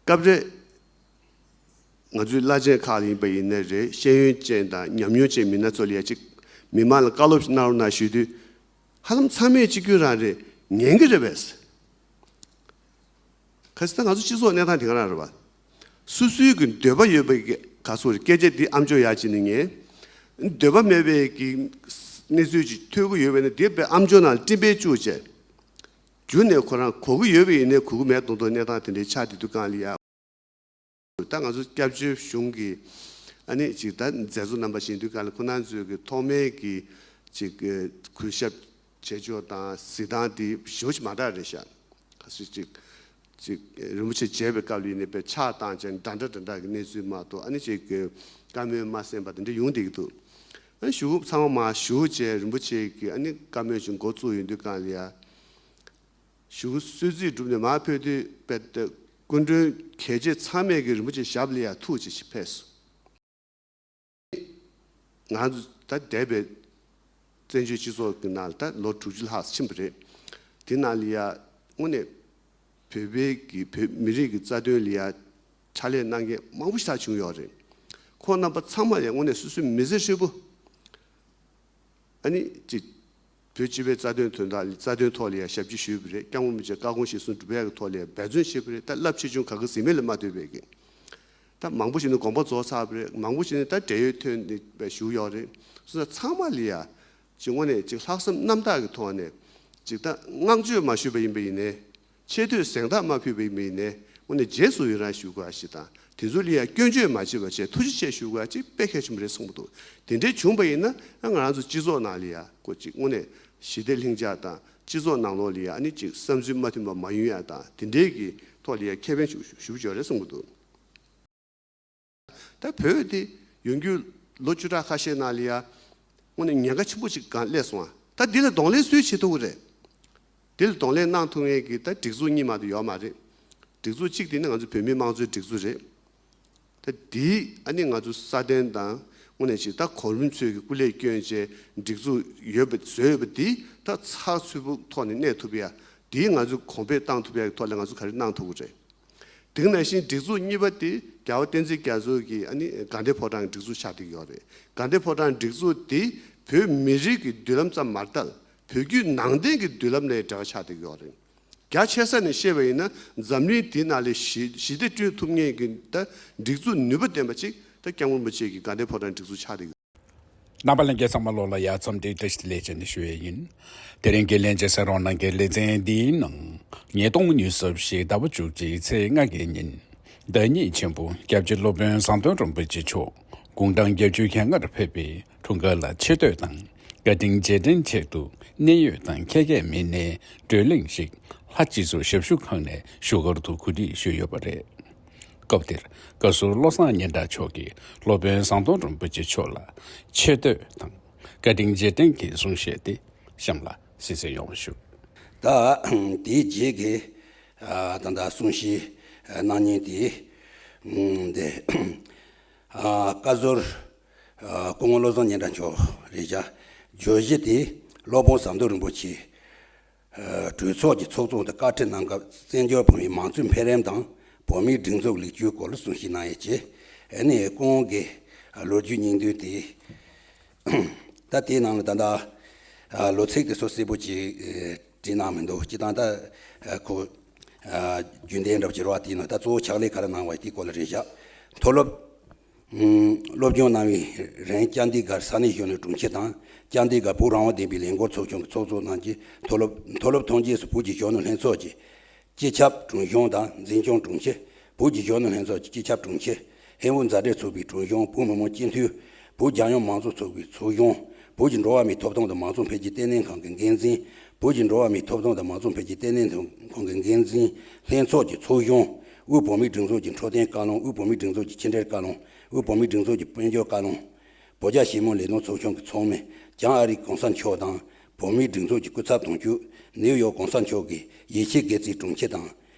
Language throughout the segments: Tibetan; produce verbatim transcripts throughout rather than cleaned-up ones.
སྐབས་རེ་ང་ཚོའི་བླ་ཆེན་ཁག་ལ་ཡིན་པ་ཡིན་ནའི་རེད། ཤེས་ཡོན་ཅན་དང་ཉམས་མྱོང་ཅན་མི་སྣ་ཚོ་ལ་ཡ་གཅིག་མི་མང་ལ་བཀའ་སློབ་ཞིག་གནང་རོགས་གནང་ཞུས་དུས། ཧ་ལམ་ཚང་མས་གཅིག་གྱུར་རང་རེད། ཉན་གྱི་རེད་པས། གལ་སྲིད་ད་ང་ཚོ་སྤྱི་ཚོགས་གནས་སྟངས་དེ་ག་རང་རེད་པ། སོ་སོའི་གི་འདོད་པ་ཡོད་པའི་གི་ག་ཚོད་རེད། སྐད་ཆ་འདི་ཨམ་ཅོག་ཡར་བྱས་ནས་ཉན། འདོད་པ་མེད་པའི་གི་གནས་ཚུལ་ཅིག་ཐོས་ཀྱི་ཡོད་པ་ཡིན་ན། དེ་དཔེ་ཨམ་ཅོག་ནང་ལ་སྤྲིན་པས་བཅུག་བྱས། རྒྱུ་ནས་ཁོ་རང་གོ་གི་ཡོད་པ་ཡིན་ནའི་གོ་གི་མེད་མདོག་མདོག་གནས་སྟངས་དེ་འདྲའི་ཆགས་བསྡད་དུས་སྒང་ལ་ཡ། ད་ང་ཚོ་སྐྱབས་བཅོལ་གཞུང་གི་ཨ་ནི་ཅིག་ད་མཛད་གཙོ་རྣམ་པ་ཞིག་ཡིན་དུས་སྒང་ལ། ཁོ་རང་ཚོའི་གི་ཐོག་མའི་གི་ཅིག་གུས་ཞབས་བྱེད་ཕྱོགས་དང་གཟིགས་སྟངས་དེ་ཞེ་པོ་ཅིག་མ་འདྲ་རེད་ཤག། ག་ཚོད་ཅིག་ཅིག་རིན་པོ་ཆེ་མཇལ་བའི་སྐབས་ལ་ཡིན་ནའི་དཔེ་ཕྱག་བཏང་བྱས་འདྲ་འདྲ་འདྲ་འདྲ་གི་གནས་ཚུལ་མ་གཏོགས། ཨ་ནི་ཅིག་གི་བཀའ་མོལ་མ་གསན་པ་དེ་འདྲ་ཡོང་བསྡད་ཀྱི་འདུག། ཨ་ནི་གཞུག་ཚང་མ་མར་བཞུགས་བྱས་རིན་པོ་ཆེ་གི་ཨ་ནི་བཀའ་མོལ་ཅིག་འགོ་བཙུགས་ཡོང་དུས་སྒང་ལ་ཡ། གཞུག་གསོལ་ཚིགས་གྲུབ་ནས་མར་ཕེབས་དུས་དཔེ་སྐུ་མགྲོན་གལ་ཆེ་ཚང་མས་ཀྱི་རིན་པོ་ཆེ་ཞབས་ལ་ཡར་ཐུག་བྱས་ཕེབས་སོང་། ང་ཚོ་ད་འདས་པའི་བཙན་བྱོལ་སྤྱི་ཚོགས་ཀྱི་ནང་ལ་ད་ལོ་དྲུག་ཅུ་ལྷག་ཕྱིན་པ་རེད། དེ་ནང་ལ་ཡ་དངོས་གནས་བོད་པའི་གི་བོད་མི་རིགས་ཀྱི་རྩ་དོན་ལ་ཡ་ཕྱག་ལས་གནང་མཁན་མང་པོ་ཞིག་བྱུང་ཡོད་རེད། ཁོང་རྣམ་པ་ཚང་མ་ལ་ཡ་དངོས་གནས་སོ་སོའི་མི་ཚེ་ཧྲིལ་པོ། ཨ་ནི་ཅིག་བོད་སྤྱི་པའི་རྩ་དོན་དོན་དག་རྩ་དོན་ཐོག་ལ་ཡང་ཞབས་ཕྱི་ཞུས་པ་རེད། སྐྱབས་མགོན་རིན་པོ་ཆེའི་བཀའ་དགོངས་གཞིར་བཟུང་སྒྲུབ་ཡག་གི་ཐོག་ལ་ཡང་འབད་བརྩོན་བྱས་པ་རེད། ད་རླབས་ཆེ་ཆུང་ག་གི་ཟིན་མེད་ལ་མ་ལྟོས་པའི་གི། ད་མང་པོ་ཞིག་ནི་དགོངས་པ་རྫོགས་ཚར་བ་རེད། མང་པོ་ཞིག་ནི་ད་བགྲེས་ཡོལ་ཐོན་ནས་བཞུགས་ཡོད་རེད། སོང་ཙང་ཚང་མ་ལ་ཡང་ཅིག་དངོས་གནས་ཅིག་ལྷག་བསམ་རྣམ་དག་གི་ཐོག་ནས་ཅིག་ད་བསྔགས་བརྗོད་མ་ཞུས་པ་ཡིན་པ་ཡིན་ནའི། ཆེ་བསྟོད་གཟེངས་རྟགས་མ་ཕུལ་བའི་མི་ནས་དངོས་གནས་རྗེས་སུ་ཡི་རང་ཞུ་དགོས་ཞིག་དང་། དེ་ཚོ་ལ་ཡང་སྐྱོན་བརྗོད་མ་བྱེད་པ་བྱས་ཐུགས་རྗེ་ཆེ་ཞུ་དགོས་ཅིག་དཔེ་གལ་ཆེན་པོ་རེད་གསུངས་པ་འདུག། དེ་འདྲའི་བྱུང་བ་ཡིན་ན་ང་རང་ཚོ་སྤྱི་ཚོགས་ནང་ལ་ཡང་ཀོ་ཅིག་དངོས་གནས་ཞི་བདེ་ལྷིང་འཇགས་དང་། སྤྱི་ཚོགས་ནང་ལོགས་ལ་ཡང་ཨ་ནི་ཅིག་བསམ་ཚུལ་མ་མཐུན་པ་མ་ཡོང་ཡ་དང་། དེ་འདྲའི་གི་ཐོག་ལ་ཡང་ཁེ་ཕན་ཞུ་ཞུ་ཞུ་ཡོད་རེད་གསུངས་པ་འདུག། ད་བོད་དེ་ཡོང་རྒྱུ་ལོ་བཅུ་ཕྲག་ཁ་ཤས་ནང་ལ་ཡ་དངོས་གནས་ཉེན་ཁ་ཆེན་པོ་ཅིག་སྒང་སླེབས་སོང་ཨ། ད་འདི་ལ་གདོང་ལེན་སུས་བྱེད་ཐུབ་ཀྱི་རེད། འདི་ལ་གདོང་ལེན་གནང་ཐུབ་མཁན་གྱི་ད་སྒྲིག་འཛུགས་གཉིས་མ་གཏོགས་ཡོད་མ་རེད། སྒྲིག་འཛུགས་གཅིག་དེ་ནི་ང་ཚོ་བོད་མིའི་དམངས་གཙོའི་སྒྲིག་འཛུགས་རེད། ད་འདིས་ཨ་ནི་ང་ཚོ་སྲ་བརྟན་དང་དངོས་གནས་ཅིག་ད་གོང་རིམ་ཚོས་ཀྱི་སྐུ་ལས་བསྐྱོན་བྱས་སྒྲིག་འཛུགས་ཡོད་པ་བཟོས་ཡོད་པ་འདི་ད་ཚགས་ཚུད་པོ་ཐོག་ནས་གནས་ཐུབ་ཡ། འདིས་ང་ཚོ་གོང་འཕེལ་བཏང་ཐུབ་ཡ་གི་ཐོག་ལ་ང་ཚོ་ག་རེ་གནང་ཐུབ་ཀྱི་རེད། དེ་ནང་བཞིན་སྒྲིག་འཛུགས་གཉིས་པ་དེ་རྒྱལ་བ་བསྟན་འཛིན་རྒྱ་མཚོ་གི་ཨ་ནི་དགའ་ལྡན་ཕོ་བྲང་སྒྲིག་འཛུགས་ཆགས་བསྡད་ཡོད་རེད། དགའ་ལྡན་ཕོ་བྲང་སྒྲིག་འཛུགས་དེ་བོད་མི་རིགས་ཀྱི་མདུན་ལམ་ཙམ་མ་རེད། བོད་བརྒྱུད་ནང་བསྟན་གྱི་མདུན་ལམ་ལས་འབྲེལ་བ་ཆགས་བསྡད་ཡོད་རེད། རྒྱ་ཆེ་ས་ནས་བཤད་པ་ཡིན་ན་འཛམ་གླིང་འདི་ནང་ལ་ཞི་ཞི་བདེ་བསྐྲུན་ཐུབ་མཁན་གྱི་ད་སྒྲིག་འཛུགས་ནུས་པ་ལྡན་པ་ཅིག་ད་སྐྱབས་མགོན་རིན་པོ་ཆེ་གི་དགའ་ལྡན་ཕོ་བྲང་སྒྲིག་འཛུགས་ཆགས་བསྡད་ཡོད། རྣམ་པ་ལྷན་རྒྱས་ཚང་མ་ལོ་ལ་ཡ་འཚམས་འདྲི་བཀྲ་ཤིས་བདེ་ལེགས་བྱས་ནས་ཞུ་ཡས་ཡིན། དེ་རིང་གི་ལྷན་རྒྱས་གསན་རོགས་གནང་གི་ལེ་ཚན་འདིའི་ནང་ཉིས་སྟོང་ཉི་ཤུ་རྩ་བཞི་ཟླ་བ་བཅུ་གཅིག་ཚེས་ལྔ་གི་ཉིན། བདག་ཉིད་ཆེན་པོ་སྐྱབས་རྗེ་སློབ་དཔོན་ཟམ་གདོང་རིན་པོ་ཆེ་མཆོག་དགུང་གྲངས་བརྒྱད་ཅུ་གྱ་ལྔར་ཕེབས་པའི་འཁྲུངས་སྐར་ལ་ཆེ་བསྟོད་དང་བཀའ་དྲིན་རྗེས་དྲན་ཆེད་དུ་གནད་ཡོད་དང་ཁྱད་མཁས་མི་སྣའི་བགྲོ་གླེང་ཞིག་ལྷ་སྤྱི་ཚོགས་ཞབས་ཞུ་ཁང་ནས་བཞུགས་སྒར་དུ་གོ་སྒྲིག་ཞུས་ཡོད་པ་རེད། སྐབས་དེར་བཀའ་ཟུར་བློ་བཟང་སྙན་གྲགས་མཆོག་གིས་སློབ་དཔོན་ཟམ་གདོང་རིན་པོ་ཆེ་མཆོག་ལ་ཆེ་བསྟོད་དང་བཀའ་དྲིན་རྗེས་དྲན་གྱི་གསུང་བཤད་དེ་གཤམ་ལ་གསན་གཟིགས་ཡོང་བ་ཞུ། ད་དེའི་རྗེས་ཀྱི་ད་ལྟ་གསུང་བཤད་གནང་མཁན་དེ་འདི་བཀའ་ཟུར་སྐུ་ངོ་བློ་བཟང་སྙན་གྲགས་མཆོག་རེད་བཞག། བརྗོད་གཞི་དེ་སློབ་དཔོན་ཟམ་གདོང་རིན་པོ་ཆེ་གྲོས་ཚོགས་ཀྱི་ཚོགས་གཙོ་དང་བཀའ་ཁྲི་གནང་སྐབས་བཙན་བྱོལ་བོད་མིའི་མང་གཙོའི་འཕེལ་རིམ་དང་བོད་མིའི་སྒྲིག་འཛུགས་ལེགས་བཅོས་སྐོར་ལ་གསུང་བཤད་གནང་ཡས་ཀྱི་ཨ་ནི་སྐུ་ངོ་གི་ལོ་རྒྱུས་སྙིང་བསྡུས་དེ། ད་དེའི་ནང་ལ་ད་ལྟ་ལོ་ཚིགས་དེ་ཚོ་གསལ་པོ་ཅིག་བྲིས་གནང་མི་འདུག། སྤྱིར་བཏང་ད་ཁོ་རྒྱུན་ལྡན་འདྲ་པོ་ཅིག་རེད་བ། དེའི་ནང་ད་གཙོ་བོ་ཕྱག་ལས་ག་རེ་གནང་བ་དེའི་སྐོར་ལ་རེད་བཞག། མཐོ་སློབ། སློབ་སྦྱོང་གནང་བའི་རིང་ཅན་དི་གྷར་ས་གནས་གཞོན་ནུ་དྲུང་ཆེ་དང་ཅན་དི་གྷར་བོད་རང་དབང་ལྡན་པའི་ལས་འགུལ་ཚོགས་ཆུང་གི་ཚོགས་གཙོ་རྣམས་ཀྱིས་མཐོ་སློབ་མཐོ་སློབ་ཐོན་རྗེས་སུ་བོད་ཀྱི་གཞོན་ནུ་ལྷན་ཚོགས་ཀྱི་སྤྱི་ཁྱབ་དྲུང་གཞོན་དང་འཛིན་སྐྱོང་དྲུང་ཆེ། བོད་ཀྱི་གཞོན་ནུ་ལྷན་ཚོགས་ཀྱི་སྤྱི་ཁྱབ་དྲུང་ཆེ། ཧིན་བོད་མཛའ་འབྲེལ་ཚོགས་པའི་དྲུང་གཞོན། བོད་མི་མང་སྤྱི་འཐུས། བོད་རྒྱལ་ཡོངས་མང་གཙོ་ཚོགས་པའི་ཚོགས་གཞོན། བོད་ཀྱི་འགྲོ་བ་མིའི་ཐོབ་ཐང་དང་མང་གཙོ་འཕེལ་རྒྱས་ལྟེ་གནས་ཁང་གི་འགན་འཛིན། བོད་ཀྱི་འགྲོ་བ་མིའི་ཐོབ་ཐང་དང་མང་གཙོ་འཕེལ་རྒྱས་ལྟེ་གནས་ཁང་གི་འགན་འཛིན། ལྷན་ཚོགས་ཀྱི་ཚོགས་གཞོན། དབུས་བོད་མིའི་སྒྲིག་འཛུགས་ཀྱི་འཕྲོད་བསྟེན་བཀའ་བློན། དབུས་བོད་མིའི་སྒྲིག་འཛུགས་ཀྱི་ཕྱི་འབྲེལ་བཀའ་བློན། དབུས་བོད་མིའི་སྒྲིག་འཛུགས་ཀྱི་དཔལ་འབྱོར་བཀའ་བློན། བོད་རྒྱ་ཞི་མོལ་ལས་དོན་ཚོགས་ཆུང་གི་ཚོགས་མི་ལྕམ་ཨ་རིག་གོང་ས་མཆོག་དང་། བོད་མིའི་སྒྲིག་འཛུགས་ཀྱི་སྐུ་ཚབ་དོན་གཅོད་ནིའུ་ཡོག་གོང་ས་མཆོག་གི་ཡེ་ཤེས་དགེ་རྩེའི་དྲུང་ཆེ་དང་།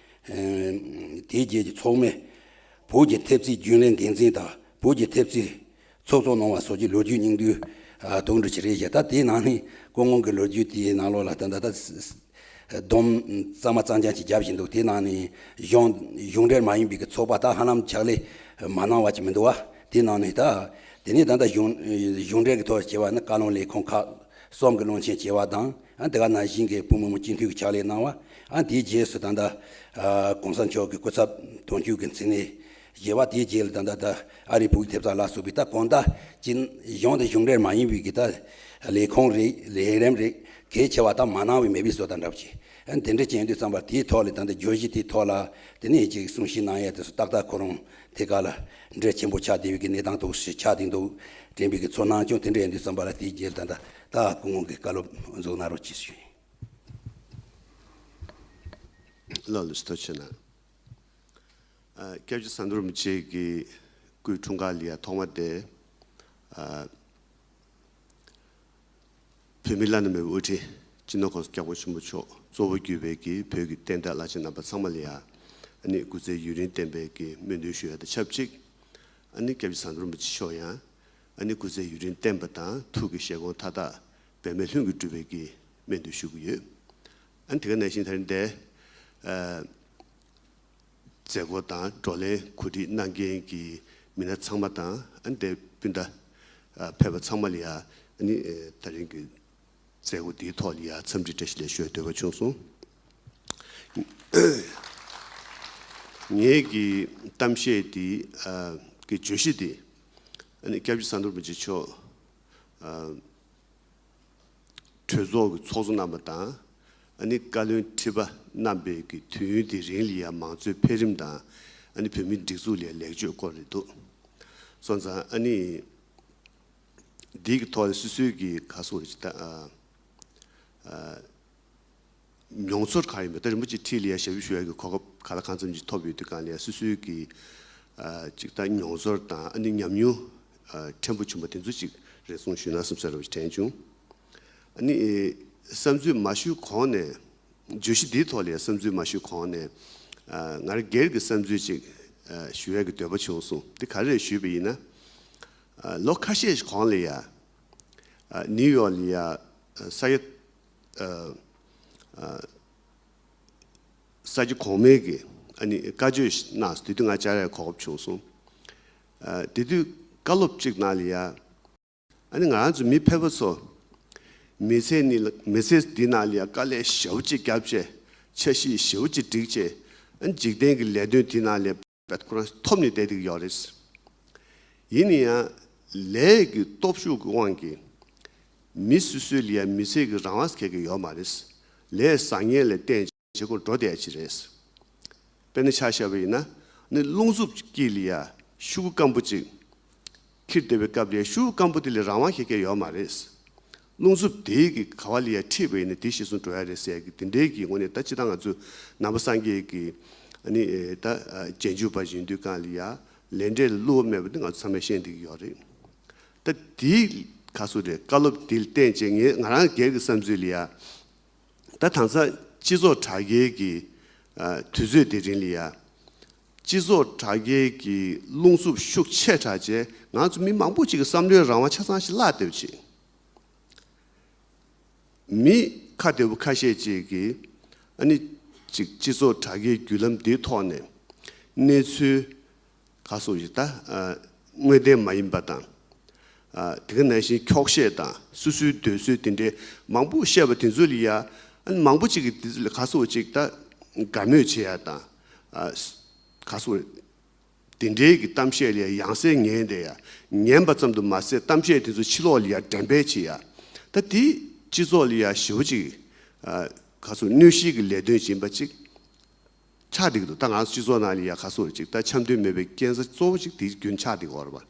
ཨེམ། དེའི་རྗེས་ཀྱི་ཚོགས་མི། བོད་ཀྱི་ཐེབས་རྩའི་རྒྱུན་ལས་འགན་འཛིན་དང་བོད་ཀྱི་ཐེབས་རྩའི་ཚོགས་གཙོ་གནང་བ་སོགས་ཀྱི་ལོ་རྒྱུས་སྙིང་བསྡུས་ཨ་དོན་འགྲུབ་ཅིག་རེད་ཞེས། ད་དེའི་ནང་ནས་སྐུ་ངོ་གི་ལོ་རྒྱུས་དེའི་ནང་ལོགས་ལ་ད་ད་ད་ས་ས་ སྡོམ་གཙང་མ་གཙང་རྐྱང་ཅིག་བརྒྱབ་བཞིན་འདུག་དེའི་ནང་ནས་གཞུང་གཞུང་འབྲེལ་མ་ཡིན་པའི་གི་ཚོགས་པ་ད་ཧ་ལམ་ཕྱག་ལས་མ་གནང་བ་ཅིག་མི་འདུག་བ། དེའི་ནང་ནས་ད་དེ་ནས་ད་ལྟ་གཞུང་གཞུང་འབྲེལ་གྱི་ཐོག་བྱས་པ་ནི་བཀའ་བློན་ལས་ཁུངས་ཁག་གསུམ་གྱི་བློན་ཆེན་བྱས་པ་དང་། ཨ་དེ་ག་ནང་བཞིན་གྱི་བུ་མི་མང་སྤྱི་འཐུས་ཀྱི་ཕྱག་ལས་གནང་བ། ཨ་དེའི་རྗེས་སུ་ད་ལྟ་ཨ་གོང་ས་མཆོག་གི་སྐུ་ཚབ་དོན་གཅོད་ཀྱི་མཚན་གནས་བཞེས་པ། དེའི་རྗེས་ལ་ད་ལྟ་ད་ཨ་རིའི་བོད་ཀྱི་ཐེབས་རྩ་ལ་སོགས་པའི་ད་གང་ལྟར་ཅི་གཞུང་དང་གཞུང་འབྲེལ་མ་ཡིན་པའི་གི་ད་ལས་ཁུངས་རིགས་ལས་རིམ་རིགས་གལ་ཆེ་བ་ད་མ་གནང་བའི་མེད་པའི་བཟོ་ལྟ་འདྲ་བ་ཅིག་ཨ་དེ་འདྲ་བྱས་དུས་ཙམ་པ་དེའི་ཐོག་ལ་ད་ལྟ་བརྗོད་གཞི་དེའི་ཐོག་ལ་དེ་ནས་ཅིག་གསུང་བཤད་གནང་ཡས་དེ་ཚོ་ཏག་ཏག་ཁོ་རང་དེ་ག་ལ་འབྲེལ་ཆེན་པོ་ཆགས་བསྡད་པའི་གི་གནས་སྟངས་ཐོག་ཞིག་ཆགས་བསྡད་འདུག་དྲན་པའི་གི་ཚོར་སྣང་བྱུང་། དེ་འདྲ་ཡིན་དུས་ཙམ་པ་ལ་དེའི་རྗེས་ལ་ད་ལྟ་ད་སྐུ་ངོ་གི་བཀའ་སློབ་འཛུགས་གནང་རོགས་གྱིས་ཞུ་ཡིན། ལགས་ལགས་སོ། ཐུགས་རྗེ་གནང་། ཨ་སྐྱབས་རྗེ་ཟམ་གདོང་རིན་པོ་ཆེ་གི་སྐུའི་འཁྲུངས་སྐར་ལ་ཡ་ཐོག་མ་དེ་ཨ་བོད་མིའི་བླ་ན་མེད་པའི་དབུ་ཁྲིད་སྤྱི་ནོར་༸གོང་ས་༸སྐྱབས་མགོན་ཆེན་པོ་མཆོག་གཙོ་བོ་གྱུར་པའི་གི་བོད་ཀྱི་བསྟན་བདག་བླ་ཆེན་རྣམ་པ་ཚང་མ་ལ་ཡ་ཨ་ནི་སྐུ་ཚེ་ཡུན་རིང་བརྟན་པའི་གི་སྨོན་འདུན་ཞུ་ཡ་དང་ཆབས་ཅིག་ཨ་ནི་སྐྱབས་རྗེ་ཟམ་གདོང་རིན་པོ་ཆེ་མཆོག་ཡང་ཨ་ནི་སྐུ་ཚེ་ཡུན་རིང་བརྟན་པ་དང་ཐུགས་ཀྱི་བཞེད་དགོངས་མཐའ་དག་འབད་མེད་ལྷུན་གྱིས་འགྲུབ་པའི་གི་སྨོན་འདུན་ཞུ་གི་ཡོད། ཨ་ནི་དེ་ག་ནང་བཞིན་ད་རིང་འདིར་ཨ་མཛད་སྒོ་དང་བགྲོ་གླེང་གོ་སྒྲིག་གནང་མཁན་གྱི་མི་སྣ་ཚང་མ་དང་ཨ་ནི་དེ་སྤུན་ཟླ་ཨ་ཕེབས་པ་ཚང་མ་ལ་ཡ་ཨ་ནི་ཨེ་ད་རིང་གི་མཛད་སྒོ་འདིའི་ཐོག་ལ་ཡ་འཚམས་འདྲི་བཀྲ་ཤིས་བདེ་ལེགས་ཞུ་འདོད་པ་བྱུང་སོང་། ངེད་ཀྱི་གཏམ་བཤད་འདི་ཨ་གི་བརྗོད་གཞི་འདི་ཨ་ནི་སྐྱབས་རྗེ་ཟམ་གདོང་རིན་པོ་ཆེ་མཆོག་ཨ་གྲོས་ཚོགས་ཀྱི་ཚོགས་གཙོ་རྣམ་པ་དང་ཨ་ནི་བཀའ་བློན་ཁྲི་པ་རྣམ་པའི་གི་དུས་ཡུན་དེ་རིང་ལ་ཡ་མང་གཙོའི་འཕེལ་རིམ་དང་ཨ་ནི་བོད་མིའི་སྒྲིག་འཛུགས་ལ་ཡ་ལེགས་བཅོས་སྐོར་རེད་འདུག་སོང་ཙང་ཨ་ནི་འདི་གི་ཐོག་ལ་སོ་སོའི་གི་ག་སོགས་ཅིག་ད་ཨ་ཨ་མྱོང་ཚོར་ག་ཡིན་པ་ད་རིན་པོ་ཆེ་འཁྲིས་ལ་ཡ་ཞབས་ཞུ་ཞུ་ཡ་གི་གོ་སྐབས་ག་ལ་གང་འཚམ་ཅིག་ཐོབ་ཡོད་དུས་གང་ལ་ཡ་སོ་སོའི་གི་ཨ་ཅིག་ད་མྱོང་ཚོར་དང་ཨ་ནི་ཉམས་མྱོང་ཨ་ཕྲན་བུ་བྱུང་བ་དེ་ཚོ་ཅིག་རེ་ཟུང་ཞུས་ན་བསམ་ས་རེ་བ་ཞིག་དྲན་བྱུང་། ཨ་ནི་ཨེ་བསམ་ཚུལ་མ་ཞུས་གོང་ནས་བརྗོད་གཞི་འདིའི་ཐོག་ལ་ཡ་བསམ་ཚུལ་མ་ཞུས་གོང་ནས་ཨ་ང་རང་སྒེར་གྱི་བསམ་ཚུལ་ཅིག་ཨ་ཞུ་ཡ་གི་འདོད་པ་བྱུང་སོང་། འདི་ག་རེ་ཞུས་པ་ཡིན་ན་ཨ་ལོ་ཁ་ཤས་ཤིག་གོང་ལ་ཡ་ཨ་ནིའུ་ཡོག་ལ་ཡ་ཨ་ས་ཡ་ཨ་ཨ་ས་ཆ་གོང་མའི་གི་ཨ་ནི་བཀའ་ཆོས་ཤིག་གནང་སོང་། དེ་དུས་ང་བཅར་ཡ་གོ་སྐབས་བྱུང་སོང་། ཨ་དེ་དུས་བཀའ་སློབ་ཅིག་ནང་ལ་ཡ་ཨ་ནི་ང་རང་ཚོ་མི་ཕལ་པ་ཚོ་མི་ཚེ་ནི་མི་ཚེ་འདི་ནང་ལ་ཡ་དཀའ་ལས་ཞེ་པོ་ཅིག་བརྒྱབ་བྱས་འཆར་གཞི་ཞེ་པོ་ཅིག་བསྒྲིགས་བྱས་ཨ་ནི་འཇིག་རྟེན་གྱི་ལས་དོན་འདི་ནང་ལ་ཡ་ཁོ་རང་ཐོབ་ནས་བསྡད་བསྡད་ཀྱི་ཡོད་རེད། ཡིན་ན་ཡང་ལས་ཀྱི་སྟོབས་ཤུགས་ཀྱི་དབང་གིས་མི་སོ་སོའི་ལ་ཡ་མི་ཚེ་གི་རང་དབང་ཟེར་མཁན་གྱི་ཡོད་མ་རེད། ལས་བཟང་ངན་ལ་བརྟེན་བྱེད་སྒོར་འགྲོ་བསྡད་ཀྱི་རེད། དཔེར་ན་ཆ་བཞག་པ་ཡིན་ན་ནི་རླུང་འཚུབ་དཀྱིལ་ལ་ཡ་ཤུགས་སྐམ་པོ་ཅིག་འཁྱེར་བསྡད་པའི་སྐབས་ལ་ཡ་ཤུགས་སྐམ་པོ་དེ་ལ་རང་དབང་ཞེ་དྲག་ཡོད་མ་རེད། རླུང་འཚུབ་དེའི་གི་ག་བ་ལ་ཡ་ཁྲིད་པ་ཡིན་ན་དེ་གཞིར་བཟུང་འགྲོ་ཡ་རེད་ཟེར་གི་དེ་འདྲའི་གི་ངོས་ནས་ད་སྤྱིར་བཏང་ང་ཚོ་ནང་པ་སངས་རྒྱས་ཀྱི་ཨ་ནི་ཨེ་ད་ཨ་རྗེས་འཇུག་པ་ཡིན་དུས་གང་ལ་ཡ་ལས་འབྲས་ལ་བསླུ་བ་མེད་པ་འདི་ང་ཚོ་ཚང་མས་ཤེས་བསྡད་ཀྱི་ཡོད་རེད། ད་དེའི་ག་སུ་རེད་བཀའ་སློབ་དེ་ལ་བརྟེན་བྱས་ངས་ང་རང་སྒེར་གྱི་བསམ་ཚུལ་ལ་ཡ་ད་དང་ས་སྤྱི་ཚོགས་དྲ་རྒྱའི་གི་ཨ་དུས་ཚོད་དེ་རིང་ལ་ཡ། སྤྱི་ཚོགས་དྲ་རྒྱའི་གི་རླུང་འཚུབ་ཤུགས་ཆེ་དྲགས་བྱས་ང་ཚོ་མི་མང་པོ་ཅིག་གི་བསམ་བློའི་རང་དབང་ཆ་ཚང་ཞིག་བརླག་བསྡད་པ་ཅིག་མི་ཁ་བདེ་པོ་ཁ་ཤས་ཅིག་གིས་ཨ་ནི་ཅིག་སྤྱི་ཚོགས་དྲ་རྒྱའི་བརྒྱུད་ལམ་འདིའི་ཐོག་ནས་གནས་ཚུལ་ག་སོགས་ཞིག་ད་ཨ་དངོས་བདེན་མ་ཡིན་པ་དང་། ཨ་དེ་ག་ནང་བཞིན་འཁྱོག་བཤད་དང་སོ་སོའི་འདོད་ཚུལ་དེ་འདྲའི་མང་པོ་བཤད་པ་དེ་ཚོ་ལ་ཡ་ཨ་ནི་མང་པོ་ཅིག་གིས་དེ་ཚོ་ལ་ག་སོགས་ཅིག་ད་དགའ་མོས་བྱེད་ཡ་དང་ཨ་ག་སོགས་དེ་འདྲའི་གི་གཏམ་བཤད་ལ་ཡ་ཡང་སེ་ངན་དེ་ཡ་ངན་པ་ཙམ་དུ་མ་ཟད་གཏམ་བཤད་དེ་ཚོ་ཕྱི་ལོགས་ལ་ཡ་འགྲེམས་སྤེལ་བྱེད་ཡ། ད་དེ་སྤྱི་ཚོགས་ལ་ཡ་ཞེ་པོ་ཅིག་ཨ་ག་སོགས་གནོད་གཞིའི་གི་ལས་དོན་ཡིན་པ་ཅིག་ཆགས་བསྡད་ཀྱི་འདུག་ད་ང་ཚོ་སྤྱི་ཚོགས་ནང་ལ་ཡ་ག་སོགས་ཅིག་ད་འཆམ་མཐུན་མེད་པའི་རྐྱེན་རྩ་གཙོ་བོ་ཅིག་དེའི་རྒྱུན་ཆགས་བསྡད་ཀྱི་ཡོད་རེད་པ།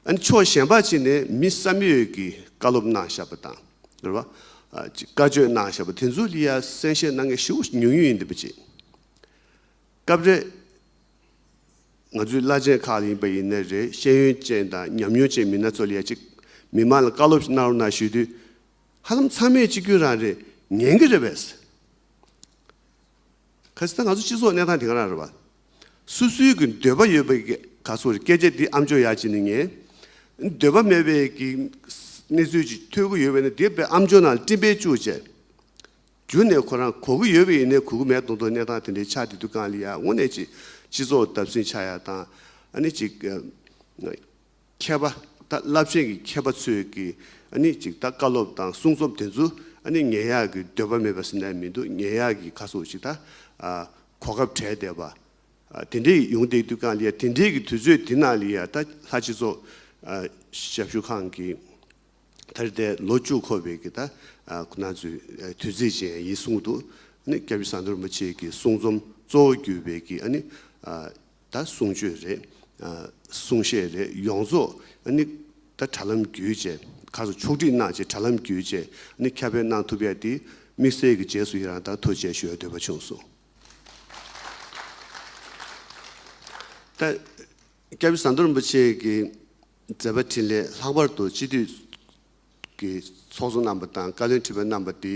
ཨ་ནི་ཕྱོགས་གཞན་པ་ཅིག་ནས་མི་བསམ་ཡས་ཀྱི་བཀའ་སློབ་གནང་བཞག་པ་དང་རེད་པ། ཨ་ཅིག་བཀའ་ཆོས་གནང་བཞག་པ་དེ་ཚོ་ལ་ཡ་གསན་བཞེས་གནང་མཁན་ཞེ་པོ་ཉུང་ཉུང་ཡིན་བསྡད་པ་ཅིག་སྐབས་རེ་ང་ཚོའི་བླ་ཆེན་ཁག་ལ་ཡིན་པ་ཡིན་ན་རེད། ཤེས་ཡོན་ཅན་དང་ཉམས་མྱོང་ཅན་མི་སྣ་ཚོ་ལ་ཡ་ཅིག་མི་མང་ལ་བཀའ་སློབ་ཞིག་གནང་རོགས་གནང་ཞུས་དུས་ཧ་ལམ་ཚང་མས་གཅིག་གྱུར་རང་རེད། ཉན་གྱི་རེད་པས། གལ་སྲིད་ད་ང་ཚོ་སྤྱི་ཚོགས་གནས་སྟངས་དེ་ག་རང་རེད་པ། སོ་སོའི་གི་འདོད་པ་ཡོད་པའི་གི་ག་སོགས་རེད། སྐད་ཆ་འདི་ཨམ་ཅོག་ཡར་བྱས་ནས་ཉན། འདོད་པ་མེད་པའི་གི་གནས་ཚུལ་ཅིག་ཐོས་ཀྱི་ཡོད་པ་ཡིན་ན་དེ་དཔེ་ཨམ་ཅོག་ནང་ལ་སྤྲིན་པས་བཅུག་བྱས། རྒྱུ་ནས་ཁོ་རང་གོ་གི་ཡོད་པ་ཡིན་ནའི་གོ་གི་མེད་མདོག་མདོག་གནས་སྟངས་དེ་འདྲའི་ཆགས་བསྡད་དུས་སྒང་ལ་ཡ་དངོས་གནས་ཅིག་སྤྱི་ཚོགས་བརྡབ་གསིག་ཆགས་ཡ་དང་ཨ་ནི་ཅིག་མཁས་པ་ད་རླབས་ཆེན་གྱི་མཁས་པ་ཚོས་ཀྱི་ཨ་ནི་ཅིག་ད་བཀའ་སློབ་དང་གསུང་རྩོམ་དེ་ཚོ་ཨ་ནི་ཉན་ཡག་གི་འདོད་པ་མེད་པ་ཟེར་ན་མི་འདུག་ཉན་ཡག་གི་ཁ་སོགས་ཅིག་ད་གོ་སྐབས་བྲལ་བསྡད་པ། དེ་འདྲའི་ཡོང་བསྡད་དུས་སྒང་ལ་ཡ་དེ་འདྲའི་གི་དུས་ཚོད་དེ་ནང་ལ་ཡ་ད་ལྷ་སྤྱི་ཚོགས་ཞབས་ཞུ་ཁང་གི་ད་རེས་དེ་ལོ་བཅུ་འཁོར་བའི་གི་ད་ཁོ་ན་ཚོའི་དུས་ཚིགས་ཅན་ཡིན་གསུངས་འདུག་ཨ་ནི་སྐྱབས་རྗེ་ཟམ་གདོང་རིན་པོ་ཆེ་གི་གསུང་རྩོམ་གཙོ་བོ་གྱུར་པའི་གི་ཨ་ནི་ད་གསུང་ཆོས་རེད། གསུང་བཤད་རེད། ཡོངས་རྫོགས་ཨ་ནི་ད་དྲ་ལམ་བརྒྱུད་བྱས་ཁ་སོ་ཕྱོགས་སྒྲིག་གནང་བྱས་དྲ་ལམ་བརྒྱུད་བྱས་ཨ་ནི་ཁྱབ་སྤེལ་གནང་ཐུབ་ཡ་དེ་དམིགས་བསལ་གྱི་རྗེས་སུ་ཡི་རང་དང་ཐུགས་རྗེ་ཆེ་ཞུ་ཡ་འདོད་པ་བྱུང་སོང་། ད་སྐྱབས་རྗེ་ཟམ་གདོང་རིན་པོ་ཆེ་གི་མཛད་པ་འཕྲིན་ལས་ལྷག་པར་དུ་སྤྱི་འཐུས་ཀྱི་ཚོགས་གཙོ་རྣམ་པ་དང་བཀའ་བློན་ཁྲི་པ་རྣམ་པ་དེ་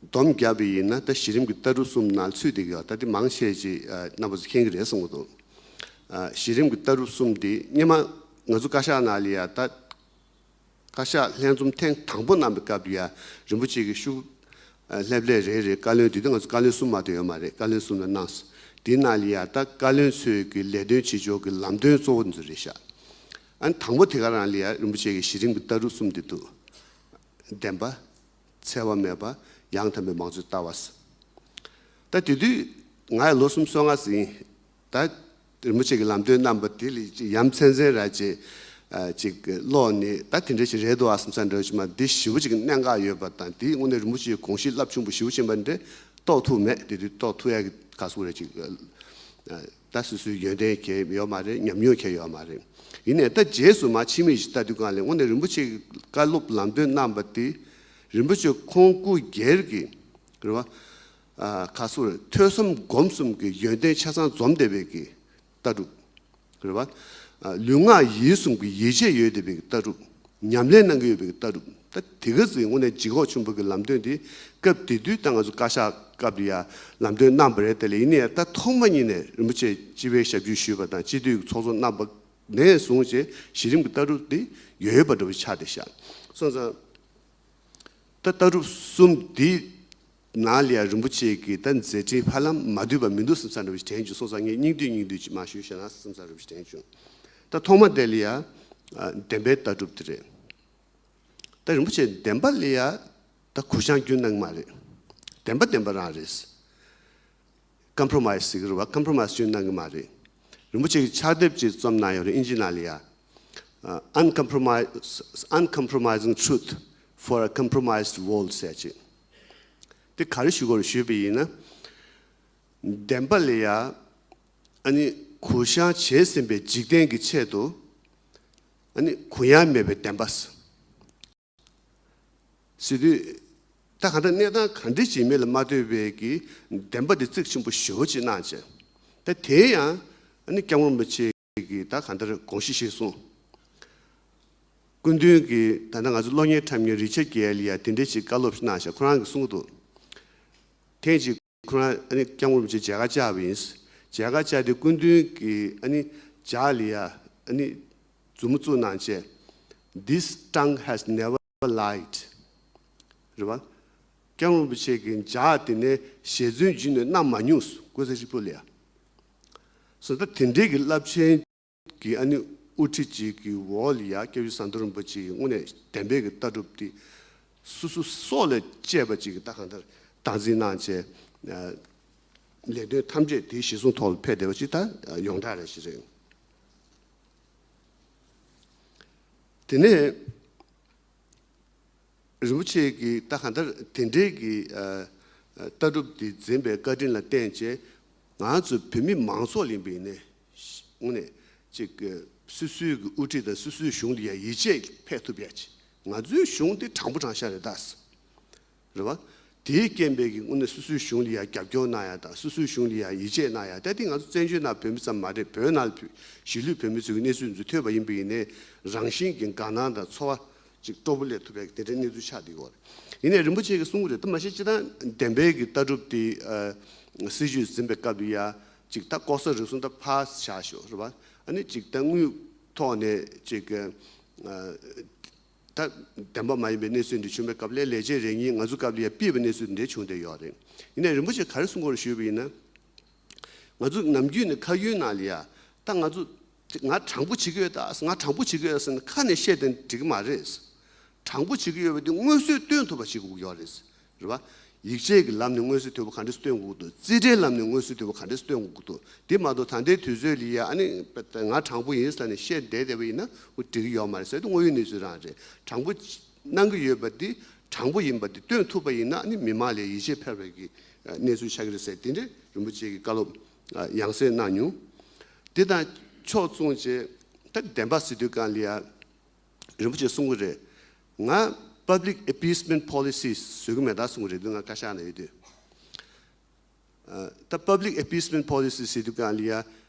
སྡོམ་བརྒྱབ་པ་ཡིན་ན་ད་གཞི་རིམ་གྱི་ལྟ་གྲུབ་གསུམ་ནང་ཚུད་བསྡད་ཀྱི་ཡོད། ད་དེ་མང་ཆེ་ཅིག་རྣམ་པ་ཚོ་མཁྱེན་གྱི་རེད་བསམ་གྱི་འདུག་གཞི་རིམ་གྱི་ལྟ་གྲུབ་གསུམ་དེ་སྔོན་མ་ང་ཚོ་བཀའ་ཤག་ནང་ལ་ཡ་ད་བཀའ་ཤག་ལྷན་འཛོམས་ཐེངས་དང་པོ་གནང་བའི་སྐབས་ལ་ཡ་རིན་པོ་ཆེ་གི་ཤུགས་ལྷེབ་ལྷེབ་རེད་རེད། བཀའ་བློན་དེ་དུས་ང་ཚོ་བཀའ་བློན་གསུམ་མ་གཏོགས་ཡོད་མ་རེད། བཀའ་བློན་གསུམ་ལ་གནང་སོང་། དེའི་ནང་ལ་ཡ་ད་བཀའ་བློན་ཚོའི་གི་ལས་དོན་བྱེད་ཕྱོགས་ཀྱི་ལམ་སྟོན་གཙོ་བོ་འདི་ཚོ་རེད་ཤག་ཨ་ནི་དང་པོ་དེ་ག་རང་ལ་ཡ་རིན་པོ་ཆེ་གི་གཞི་རིམ་གྱི་ལྟ་གྲུབ་གསུམ་དེ་འདུག་བདེན་པ། འཚེ་བ་མེད་པ། ཡང་དག་པའི་མང་གཙོའི་ལྟ་བ། ད་དེ་དུས་ང་ཡང་ལོ་སུམ་ཅུ་སོ་ལྔ་ཙམ་ཡིན། ད་རིན་པོ་ཆེ་གི་ལམ་སྟོན་གནང་བ་དེ་ལ་ཡ་མཚན་མཚན་ར་ཅིག་ཅིག་ཀློག་ནས་ད་དེ་འདྲ་ཞིག་རེད་འདུག་ཨ་བསམ་ས་འདྲ་ཞིག་མ་འདི་ཞེ་པོ་ཅིག་གནད་འགག་ཡོད་པ་དང་དེའི་དངོས་གནས་རིན་པོ་ཆེའི་དགོངས་གཞི་རླབས་ཆེན་པོ་ཞེ་པོ་ཅིག་ཡིན་པ་འདྲ་རྟོགས་ཐུབ་མེད། དེ་དུས་རྟོགས་ཐུབ་ཡ་གི་ག་ཟེར་རེད་ཅིག་ད་སོ་སོའི་ཡོན་ཏན་གང་ཡང་ཡོད་མ་རེད། ཉམས་མྱོང་གང་ཡང་ཡོད་མ་རེད། ཡིན་ནའི་ད་རྗེས་སུ་མ་ཕྱི་མིག་ཅིག་ལྟ་དུས་སྒང་ལ་དངོས་གནས་རིན་པོ་ཆེ་གི་བཀའ་སློབ་ལམ་སྟོན་གནང་བ་དེ་རིན་པོ་ཆེ་ཁོང་སྐུ་སྒེར་གྱི་རེད་བ། ག་ཟེར་རེད། ཐོས་བསམ་སྒོམ་གསུམ་གྱི་ཡོན་ཏན་ཆ་ཚང་འཛོམས་བསྡད་པའི་གི་ལྟ་གྲུབ་རེད་བ། ལུས་ངག་ཡིད་གསུམ་གྱི་ཡིད་ཆེས་ཡོད་བསྡད་པའི་གི་ལྟ་གྲུབ། ཉམས་ལེན་གནང་གི་ཡོད་པའི་གི་ལྟ་གྲུབ། ད་དེ་ག་ཚོད་དངོས་གནས་ལྗིད་ཁོག་ཆེན་པོ་གི་ལམ་སྟོན་དེ་སྐབས་དེ་དུས་ད་ང་ཚོ་བཀའ་ཤག་སྐབས་ལ་ཡ་ལམ་སྟོན་གནང་བ་རེད། དེ་ལ་ཡིན་ནའི་ད་ཐོག་མ་ཉིད་ནས་རིན་པོ་ཆེ་སྤྱི་པའི་ཞབས་ཕྱི་ཞུས་པ་དང་སྤྱི་འཐུས་ཀྱི་ཚོགས་གཙོ་གནང་བ་ནས་བཟུང་བྱས་གཞི་རིམ་གྱི་ལྟ་གྲུབ་དེ་ཡོད་ཡོད་པ་འདྲ་བོ་ཆགས་བསྡད་ཤག་སོང་ཙང་། ད་ལྟ་གྲུབ་གསུམ་འདི་ནང་ལ་ཡ་རིན་པོ་ཆེ་གི་ད་མཛད་འཕྲིན་ཧ་ལམ་མ་འདུས་པ་མི་འདུག་བསམ་ས་འདྲ་བོ་ཞིག་དྲན་བྱུང་། སོང་ཙང་ངས་སྙིང་བསྡུས་སྙིང་བསྡུས་ཅིག་མར་ཞུས་བཞག་ན་བསམ་ས་འདྲ་བོ་ཞིག་དྲན་བྱུང་། ད་ཐོག་མ་དེ་ལ་ཡ་བདེན་པའི་ལྟ་གྲུབ་དེ་རེད། ད་རིན་པོ་ཆེ་བདེན་པ་ལ་ཡ་ད་གུ་བཤངས་རྒྱུན་གནང་གི་མ་རེད། བདེན་པ་བདེན་པ་རང་རེད། ཀམ་པོ་རོ་མའིས་ཟེར་གི་རེད་བ། ཀམ་པོ་རོ་མའིས་རྒྱུན་གནང་གི་མ་རེད། རིན་པོ་ཆེ་གིས་ཕྱག་དེབ་ཅིག་རྩོམ་གནང་ཡོད་རེད། ཨིན་ཇི་ནང་ལ་ཡ། Uncompromised, Uncompromising Truth for a Compromised World ཟེར་ཅིག་དེ་ག་རེ་ཞུ་དགོས་རེད་ཞུས་པ་ཡིན་ན། བདེན་པ་ལ་ཡ། ཨ་ནི་གུ་བཤངས་བྱས་ཟིན་པའི་འཇིག་རྟེན་གྱི་ཆེད་དུ། ཨ་ནི་གུ་ཡངས་མེད་པའི་བདེན་པ། ཟེར་དུས། ད་གང་ལྟར་གནས་སྟངས་ག་འདྲ་ཅིག་མེད་ལ་མ་ལྟོས་པའི་གི་བདེན་པ་འདི་གཙིགས་ཆེན་པོ་ཞེ་པོ་ཅིག་གནང་བྱས། ད་དེ་ཡང་ཨ་ནི་སྐྱབས་མགོན་རིན་པོ་ཆེ་གིས་ད་གང་ལྟར་དགོངས་གཞི་བཞེས་སོང་། སྐུ་མདུན་གྱིས་ད་ལྟ་ང་ཚོ་གློག་བརྙན་འཁྲབ་མཁན་རི་ཆར་གྷེལ་ལ་ཡ་དེ་འདྲ་ཅིག་བཀའ་སློབ་ཅིག་གནང་བྱས་ཁོ་རང་གིས་གསུངས་འདུག་ཐེངས་གཅིག་ཁོ་རང་ཨ་ནི་སྐྱབས་མགོན་རིན་པོ་ཆེ་མཇལ་ཁ་བཅར་བ་ཡིན། མཇལ་ཁ་བཅར་དུས་སྐུ་མདུན་གྱིས་ཨ་ནི་ལྗགས་ལ་ཡ་ཨ་ནི་མཛུབ་མོ་བཙུགས་གནང་བྱས། This tongue has never lied. རེད་བ། སྐྱབས་མགོན་རིན་པོ་ཆེ་གི་ལྗགས་དེ་ནས་ཞལ་རྫུན་བརྗོད་ནས་གནང་མ་མྱོང་། སྐུ་ཚེ་ཧྲིལ་པོ་ལ་ཡ། སོ་ད་དེ་འདྲའི་གི་རླབས་ཆེན་གྱི་ཨ་ནི་དབུ་ཁྲིད་ཅིག་གི་འོག་ལ་ཡ་སྐྱབས་རྗེ་ཟམ་གདོང་རིན་པོ་ཆེ་གི་དངོས་གནས་བདེན་པའི་གི་ལྟ་གྲུབ་དེ་སོ་སོ་སྲོག་ལས་གཅེས་པ་ཅིག་གི་ད་གང་ལྟར་སྟངས་འཛིན་གནང་བྱས། ལས་དོན་ཐམས་ཅད་དེའི་གཞི་བཟུང་ཐོག་ལ་ཕེབས་བསྡད་པ་ཅིག་ད་ཡོངས་གྲགས་རེ་ཞིག་རེད། དེ་ནས་རིན་པོ་ཆེ་གིས་ད་གང་ལྟར་དེ་འདྲའི་གི་ལྟ་གྲུབ་འདི་འཛིན་པའི་བཀའ་དྲིན་ལ་བརྟེན་བྱས་ང་ཚོ་བོད་མི་མང་ཚོགས་ལ་ཡིན་པ་ཡིན་ནའི་དངོས་གནས་ཅིག་སོ་སོའི་གི་དབུ་ཁྲིད་དང་སོ་སོའི་གཞུང་ལ་ཡ་ཡིད་ཆེས་ཕེབས་ཐུབ་ཡ་ཅིག་ང་ཚོའི་གཞུང་འདི་དྲང་པོ་དྲང་བཞག་རེད་ད། རེད་བ། དེའི་རྐྱེན་པས་ཀྱི་དངོས་གནས་སོ་སོའི་གཞུང་ལ་ཡ་རྒྱབ་སྐྱོར་གནང་ཡ་དང་སོ་སོའི་གཞུང་ལ་ཡ་ཡིད་ཆེས་གནང་ཡ་ད་དེ་ང་ཚོ་བཙན་བྱོལ་ནང་བོད་མི་ཙམ་མ་རེད། བོད་ནང་ལ་བོད་གཞིས་ལུས་བོད་མི་ཚོའི་གནས་ཚུལ་ཚོ་ཐོས་པ་ཡིན་པ་ཡིན་ནའི་རང་བཞིན་གྱི་དགའ་སྣང་དང་ཚོར་བ་ཅིག་སྤྲོ་པོ་སླེབས་ཐུབ་པའི་དེ་འདྲའི་གནས་ཚུལ་ཆགས་བསྡད་ཡོད་རེད། ཡིན་ནའི་རིན་པོ་ཆེ་གིས་གསུང་གི་རེད་ད་མ་གཞི་སྤྱིར་བཏང་བདེན་པའི་གི་ལྟ་གྲུབ་དེ་སྲིད་བྱུས་འཛིན་པའི་སྐབས་ལ་ཡ་ཅིག་ད་ལྐོག་ཟ་རུལ་སུངས་ད་ཕར་བཞག་ཤོག་རེད་བ། ཨ་ནི་ཅིག་ད་དངུལ་ཐོག་ནས་ཅིག་གི། ད་བདེན་པ་མ་ཡིན་པའི་གནས་ཚུལ་འདི་བྱུང་བའི་སྐབས་ལ་ལས་བྱེད་རེ་གཉིས་ང་ཚོ་སྐབས་ལ་ཡ་ཕུད་པའི་གནས་ཚུལ་འདི་འདྲ་བྱུང་བསྡད་ཡོད་རེད། ཡིན་ནའི་རིན་པོ་ཆེ་ག་རེ་གསུང་གི་ཡོད་རེད་ཞུས་པ་ཡིན་ན། ང་ཚོ་ནམ་རྒྱུན་ནས་ཁ་ཡོན་ནང་ལ་ཡ། ད་ང་ཚོ་ང་དྲང་པོ་བྱེད་ཀྱི་ཡོད་ད། ང་དྲང་པོ་བྱེད་ཀྱི་ཡོད་ཟེར་ནས་ཁ་ནས་བཤད་དེ་འགྲིག་གི་མ་རེད། དྲང་པོ་བྱེད་ཀྱི་ཡོད་པ་དེ་མངོན་གསལ་སྟོན་ཐུབ་པ་བྱེད་དགོས་ཀྱི་ཡོད་རེད། རེད་བ། ཡིག་ཆའི་གི་ལམ་ནས་མངོན་གསལ་དོད་པོ་ག་འདྲས་སྟོན་དགོས་ཀྱི་འདུག་རྩིས་ཁྲའི་ལམ་ནས་མངོན་གསལ་དོད་པོ་ག་འདྲས་སྟོན་དགོས་ཀྱི་འདུག་དེ་མ་གཏོགས་ད་ལྟའི་དུས་ཚོད་ལ་ཡ་ཨ་ནི་ང་དྲང་པོ་ཡིན་ཟེར་ནས་བཤད་བསྡད་བསྡད་པ་ཡིན་ན་འོ་འགྲིག་གི་ཡོད་མ་རེད་ཟེར་དེ་དངོས་ཡོད་གནས་ཚུལ་རང་རེད། དྲང་པོ་གནང་གི་ཡོད་པ་འདི་དྲང་པོ་ཡིན་པ་འདི་སྟོན་ཐུབ་པ་ཡིན་ན་ཨ་ནི་མི་མང་ལ་ཡིད་ཆེས་འཕེར་བའི་གི་གནས་ཚུལ་ཆགས་ཀྱི་རེད་ཟེར་དེ་འདྲའི་རིན་པོ་ཆེ་གི་བཀའ་སློབ་ཡང་སེ་གནང་མྱོང་། དེ་དང་ཕྱོགས་མཚུངས་བྱས་ད་བདེན་པ་ཟེར་དུས་གང་ལ་ཡ། རིན་པོ་ཆེས་གསུང་གི་རེད། ང་Public Appeasement Policy བཟོ་གི་མེད་ད་གསུང་གི་རེད་འདུག་ང་བཀའ་ཤག་ནང་ཡོད་དུས། ཨ། ད་Public Appeasement Policy ཟེར་དུས་གང་ལ་ཡ།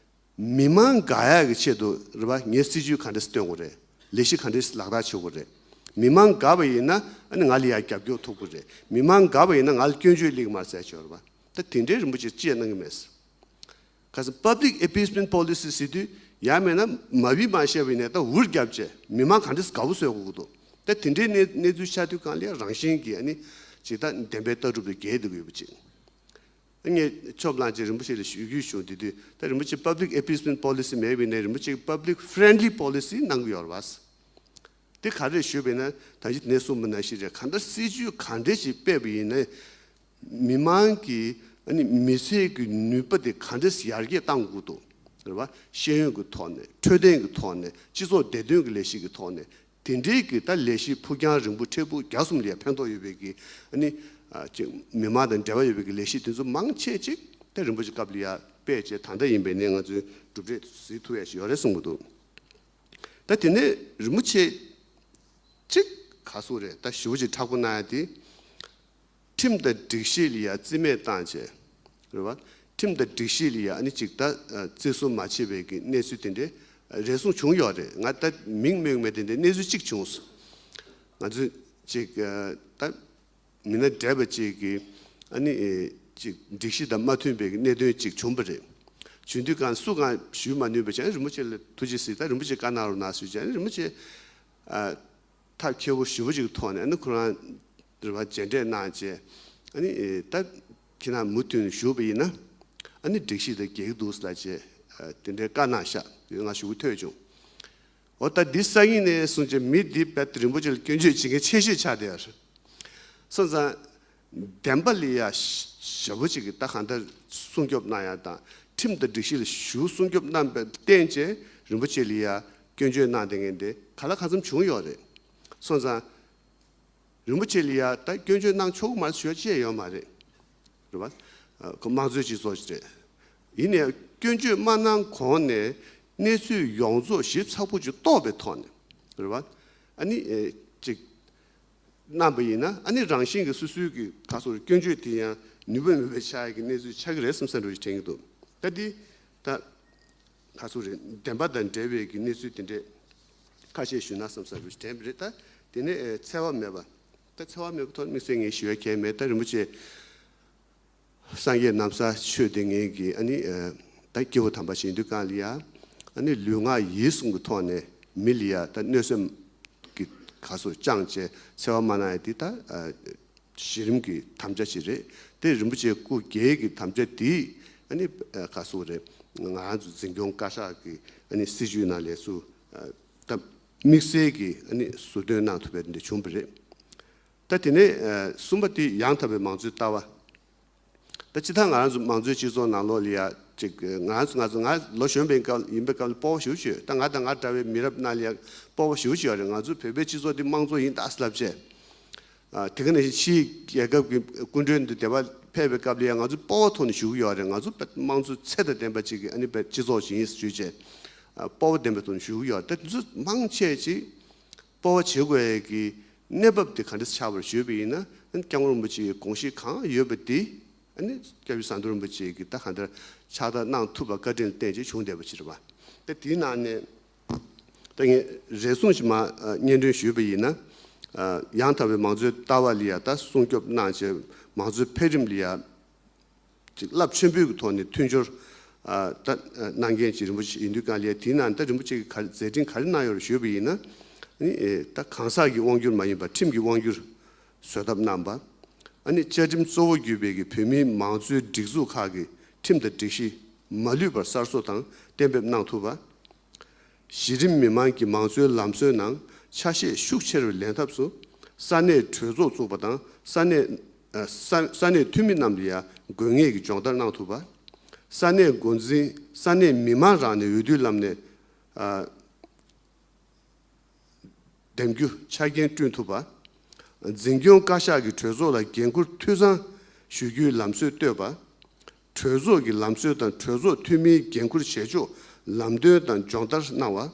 མི་མང་དགའ་ཡག་གི་ཆེད་དུ་རེད་པ། ངས་སྲིད་ཇུས་ག་འདྲས་སྟོན་དགོས་རེད། ལས་གཞི་ག་འདྲས་ལག་བསྟར་བྱེད་དགོས་རེད། མི་མང་དགའ་བ་ཡིན་ན་ཨ་ནི་ང་ལ་ཡ་རྒྱབ་སྐྱོར་ཐོབ་དགོས་རེད། མི་མང་དགའ་བ་ཡིན་ན་ང་ལ་སྐྱོན་བརྗོད་སླེབས་ཀྱི་མ་རེད་ཟེར་ཡག་ཡོད་རེད་པ། ད་དེ་འདྲའི་རིན་པོ་ཆེས་ཅི་ཡང་གནང་གི་མེད། ག་ས་Public Appeasement Policy ཟེར་དུས་ཡང་མིན་ན་མ་བི་མ་ཤེས་པ་ཡིན་ནའི་ད་འུར་བརྒྱབ་བྱས་མི་མང་ག་འདྲས་དགའ་བོ་བཟོ་དགོས་ཀྱི་འདུག་ད་དེ་འདྲའི་གནས་གནས་ཚུལ་ཆགས་དུས་གང་ལ་ཡ་རང་བཞིན་གྱིས་ཨ་ནི་ཇི་ལྟར་བདེན་པའི་ལྟ་གྲུབ་ལ་འགལ་འདུག་ཡོད་པ་ཅིག་ངས་ཆོབ་གླང་ཆེན་རིན་པོ་ཆེ་ལ་ཞུ་རྒྱུ་བྱུང་དེ་དུས་ད་རིན་པོ་ཆེ་Public Appeasement Policy མེད་པ་ཡིན་ནའི་རིན་པོ་ཆེ་Public Friendly Policy གནང་གི་ཡོད་རེད་བ། དེ་ག་རེ་ཞུས་པ་ཡིན་ན་ད་ཅི་ནས་གསུངས་པ་ནང་བཞིན་རེད། གང་ལྟར་སྲིད་ཇུས་གང་འདྲ་ཞིག་སྤེལ་བ་ཡིན་ན། མི་མང་གི་ཨ་ནི་མི་ཚེ་གི་ནུས་པ་དེ་ག་འདྲས་ཡར་རྒྱས་གཏང་དགོས་འདུག་རེད་བ། ཤེས་ཡོན་གྱི་ཐོག་ནས་འཕྲོད་བསྟེན་གྱི་ཐོག་ནས་སྤྱི་ཚོགས་བདེ་དོན་གྱི་ལས་གཞི་གི་ཐོག་ནས་དེ་འདྲའི་གི་ད་ལས་གཞི་ཕུགས་རྒྱང་རིང་པོ་འཕྲལ་ཕུགས་རྒྱག་གསུམ་ལ་ཕན་ཐོགས་ཡོད་པའི་གི་ཨ་ནི་ཨ་ཅིག་མི་མང་དང་འབྲེལ་བ་ཡོད་པའི་གི་ལས་གཞི་དེ་ཚོ་མང་ཆེ་ཅིག་ད་རིན་པོ་ཆེ་སྐབས་ལ་ཡ་སྤེལ་བྱས་ད་ལྟ་ཡིན་པའི་ནས་ང་ཚོས་གྲུབ་འབྲས་གཟིགས་ཐུབ་ཡ་ཞིག་ཡོད་རེད་གསུངས་པ་འདུག་ད་དེ་ནས་རིན་པོ་ཆེ་གཅིག་ག་སོ་རེད་ད་ཞུ་བ་ཅིག་མཁྲེགས་པོ་གནང་ཡ་དེ། ཁྲིམས་དང་སྒྲིག་གཞི་ལ་ཡ་རྩིས་མེད་བཏང་བྱས། རེད་བ། ཁྲིམས་དང་སྒྲིག་གཞི་ལ་ཡ་ཨ་ནི་ཅིག་ད་བརྩི་སྲུང་མ་བྱས་པའི་གི་གནས་ཚུལ་དེ་འདྲའི་རེ་ཟུང་བྱུང་ཡོད་རེད། ང་ད་མིང་སྨོས་མེད་དེ་འདྲའི་གནས་ཚུལ་གཅིག་བྱུང་སོང་། ང་ཚོས་ཅིག་ད། མི་སྣ་བགྲེས་པ་ཅིག་གིས་ཨ་ནི་ཅིག་སྒྲིག་གཞི་དང་མ་མཐུན་པའི་གནད་དོན་ཅིག་བྱུང་བ་རེད། བྱུང་དུས་གང་སུ་གང་ཞུ་མ་ནུས་པ་བྱས་རིན་པོ་ཆེ་ལ་ཐུགས་རྗེ་གཟིགས་ད་རིན་པོ་ཆེ་བཀའ་གནང་རོགས་གནང་ཞུས་བྱས་རིན་པོ་ཆེ་ཨ་ཐབས་མཁས་པོ་ཞེ་པོ་ཅིག་ཐོག་ནས་ཨ་ནི་ཁོ་རང་རེད་བ་མཇལ་འཕྲད་གནང་བྱས་ཨ་ནི་ད་ཁྱེད་རང་མུ་མཐུད་ནས་ཞུ་བ་ཡིན་ན་ཨ་ནི་སྒྲིག་གཞི་དང་འགལ་གྱི་འདུག་ཟེར་ལབ་བྱས་དེ་འདྲའི་བཀའ་གནང་ཤག་ང་ཞུ་གི་ཐོས་བྱུང་། འོ་ད་འདི་སང་ཉིན་ནས་བཟུང་བྱས་མི་འདི་རྦད་དེ་རིན་པོ་ཆེ་ལ་སྐྱོན་བརྗོད་བྱེད་མཁན་ཆེ་ཤོས་ཆགས་བསྡད་ཡོད་རེད། སོང་ཙང་། བདེན་པ་ལ་ཡ་ཞེ་པོ་ཅིག་གིས་ད་གང་ལྟར་སྲུང་སྐྱོབ་གནང་ཡ་དང་ཁྲིམས་དང་སྒྲིག་གཞི་ལ་ཞུ་སྲུང་སྐྱོབ་གནང་པའི་བརྟེན་བྱས་རིན་པོ་ཆེ་ལ་ཡ་སྐྱོན་བརྗོད་གནང་བསྡད་མཁན་དེ་ག་ལ་གང་འཚམ་བྱུང་ཡོད་རེད། སོང་ཙང་། རིན་པོ་ཆེ་ལ་ཡ་ད་སྐྱོན་བརྗོད་གནང་ཆོག་གི་མ་རེད་ཞུ་ཡ་ཅི་ཡང་ཡོད་མ་རེད། རེད་བ། ཁོ་དམངས་གཙོའི་སྤྱི་ཚོགས་ཤིག་རེད། ཡིན་ནའི་སྐྱོན་བརྗོད་མ་གནང་གོང་ནས་གནས་ཚུལ་ཡོངས་རྫོགས་ཞིབ་ཚགས་པོ་ཅིག་རྟོགས་པའི་ཐོག་ནས་རེད་བ། ཨ་ནི་ཨེ་ཅིག་གནང་པ་ཡིན་ན་ཨ་ནི་རང་བཞིན་གྱིས་སོ་སོའི་གི་ག་སོ་སྐྱོན་བརྗོད་དེ་ཡང་ནུས་པ་མེད་པའི་ཆགས་ཡ་གི་གནས་ཚུལ་ཆགས་ཀྱི་རེད་བསམ་བསམ་འདྲ་ཞིག་དྲན་གྱི་འདུག་ད་འདི་ད། ག་ཚོད་རེད་བདེན་པ་དང་འབྲེལ་བའི་གི་གནས་ཚུལ་དེ་འདྲས་ཁ་ཤས་ཞུས་ན་བསམ་བསམ་རུ་དྲན་པ་རེད་ད། དེ་ནས་ཨེ་འཚེ་བ་མེད་པ། ད་འཚེ་བ་མེད་པ་ཐོག་དམིགས་བསལ་ངས་ཞུ་ཡ་གལ་མེད་ད་རིན་པོ་ཆེ། སངས་རྒྱས་ན་བཟའ་ཆོས་སྡེ་ངེད་ཀྱི་ཨ་ནི་ཨེ་ད་སྐྱེ་བོ་དམ་པ་ཞིག་ཡིན་དུས་གང་ལ་ཡ། ཨ་ནི་ལུས་ངག་ཡིད་གསུམ་གྱི་ཐོག་ནས་མི་ལ་ཡ་ད་གནོད་སེམས་ཀྱི་ག་ཚོད་བཅངས་བྱས་འཚེ་བ་མ་གནང་ཡ་དེ་ད་ཨ། གཞི་རིམ་གྱི་དམ་བཅའ་ཅིག་རེད། དེ་རིན་པོ་ཆེ་སྐུ་སྒེར་གྱི་དམ་བཅའ་དེ་ཨ་ནི་ག་སོགས་རེད། ང་རང་ཚོ་འཛིན་སྐྱོང་བཀའ་ཤག་གི་ཨ་ནི་སྲིད་བྱུས་ནང་ལས་སུ་ད་དམིགས་བསལ་གྱི་ཨ་ནི་ཟུར་འདོན་གནང་ཐུབ་པའི་འདི་བྱུང་བ་རེད། ད་དེ་ནས་གསུམ་པ་དེ་ཡང་དག་པའི་མང་གཙོའི་ལྟ་བ། ད་སྤྱིར་བཏང་ང་རང་ཚོ་མང་གཙོའི་སྤྱི་ཚོགས་ནང་ལོགས་ལ་ཡ་ཅིག་ང་རང་ཚོ་ང་ཚོ་ང་ལོ་གཞོན་པའི་སྐབས་ཡིན་པའི་སྐབས་ལ་སྤོབས་པ་ཞེ་པོ་ཅིག་ཡོད། ད་ང་དང་ང་འདྲ་བའི་མི་རབས་ནང་ལ་ཡ་སྤོབས་པ་ཞེ་པོ་ཅིག་ཡོད་རེད། ང་ཚོ་བོད་པའི་སྤྱི་ཚོགས་འདི་དམངས་གཙོ་ཡིན་ད་ལབ་བྱས། ཨ། དེ་ག་ནང་བཞིན་ཕྱིའི་རྒྱལ་ཁབ་ཀྱི་སྐུ་མགྲོན་དུ་དེ་བར་ཕེབས་པའི་སྐབས་ལ་ཡང་ང་ཚོ་སྤོབས་པ་ཐོག་ནས་བཞུགས་ཡོད་རེད། ང་ཚོ་དམངས་གཙོ་ཚད་དང་ལྡན་པ་ཅིག་གི་ཨ་ནི་སྤྱི་ཚོགས་ཤིག་ཡིན་ཞུས་བྱས། ཨ། སྤོབས་པ་ལྡན་པའི་ཐོག་ནས་བཞུགས་ཡོད་རེད། ད་དེ་ཚོ་མང་ཆེ་ཅིག་སྤོབས་པ་བྱེད་དགོས་ཡས་ཀྱི་གནས་བབ་དེ་ག་འདྲ་ཆགས་པར་ཞུས་པ་ཡིན་ན་ཨ་ནི་སྐྱབས་མགོན་རིན་པོ་ཆེའི་དགོངས་གཞི་གང་ཡོད་པ་དེ་ཨ་ནི་སྐྱབས་རྗེ་ཟམ་གདོང་རིན་པོ་ཆེ་གིས་ད་ག་འདྲ་ཕྱག་བསྟར་གནང་ཐུབ་པ་བཀའ་དྲིན་ལ་བརྟེན་བྱས་བྱུང་བསྡད་པ་ཅིག་རེད་པ། ད་དེའི་ནང་ནས། ད་ངས་རེ་ཟུང་ཞིག་མར་སྙན་སྒྲོན་ཞུས་པ་ཡིན་ན། ཡང་དག་པའི་མང་གཙོའི་ལྟ་བ་ལ་ཡ་ད་སྲུང་སྐྱོབ་གནང་བྱས་མང་གཙོའི་འཕེལ་རིམ་ལ་ཡ་ཅིག་རླབས་ཆེན་པོའི་གི་ཐོག་ནས་མཐུན་སྦྱོར་ད་གནང་མཁན་ཅིག་རིན་པོ་ཆེ་ཡིན་དུས་གང་ལ་ཡ་དེའི་ནང་ད་རིན་པོ་ཆེ་གིས་ག་རེ་མཛད་འཕྲིན་ག་རེ་གནང་ཡོད་རེད་ཞུས་པ་ཡིན་ན། ནི་ད་གང་ཟག་གི་དབང་སྒྱུར་མ་ཡིན་པར་ཁྲིམས་ཀྱི་དབང་སྒྱུར་བཟོ་ཐབས་གནང་བ། ཨ་ནི་བཅའ་ཁྲིམས་གཙོ་བོ་གྱུར་པའི་གི་བོད་མིའི་མང་གཙོའི་སྒྲིག་འཛུགས་ཁག་གི་ཁྲིམས་དང་སྒྲིག་གཞི་མ་ལུས་པར་གསར་བཟོ་དང་གཏན་འབེབས་གནང་ཐུབ་པ། གཞི་རིམ་མི་མང་གི་མང་གཙོའི་ལམ་སྲོལ་ནང་ཆ་ཤས་ཤུགས་ཆེ་རུ་ལེན་ཐབས་སུ། ས་གནས་གྲོས་ཚོགས་བཙུགས་པ་དང་ས་གནས་ས་ས་གནས་འཐུས་མི་རྣམས་ལ་ཡང་དགོས་ངེས་ཀྱི་སྦྱོང་བརྡར་གནང་ཐུབ་པ། ས་གནས་འགོ་འཛིན་ས་གནས་མི་མང་རང་ནས་འོས་བསྡུའི་ལམ་ནས་འདེམས་རྒྱུ་ཆ་རྐྱེན་བསྐྲུན་ཐུབ་པ། འཛིན་སྐྱོང་བཀའ་ཤག་གི་གྲོས་ཚོགས་ལ་འགན་འཁུར་འཐུས་ཚང་ཞུ་རྒྱུའི་ལམ་སྲོལ་གཏོད་པ། གྲོས་ཚོགས་ཀྱི་ལམ་སྲོལ་དང་གྲོས་ཚོགས་འཐུས་མིའི་འགན་འཁུར་བྱེད་ཕྱོགས་ལམ་སྟོན་དང་སྦྱོང་བརྡར་གནང་བ།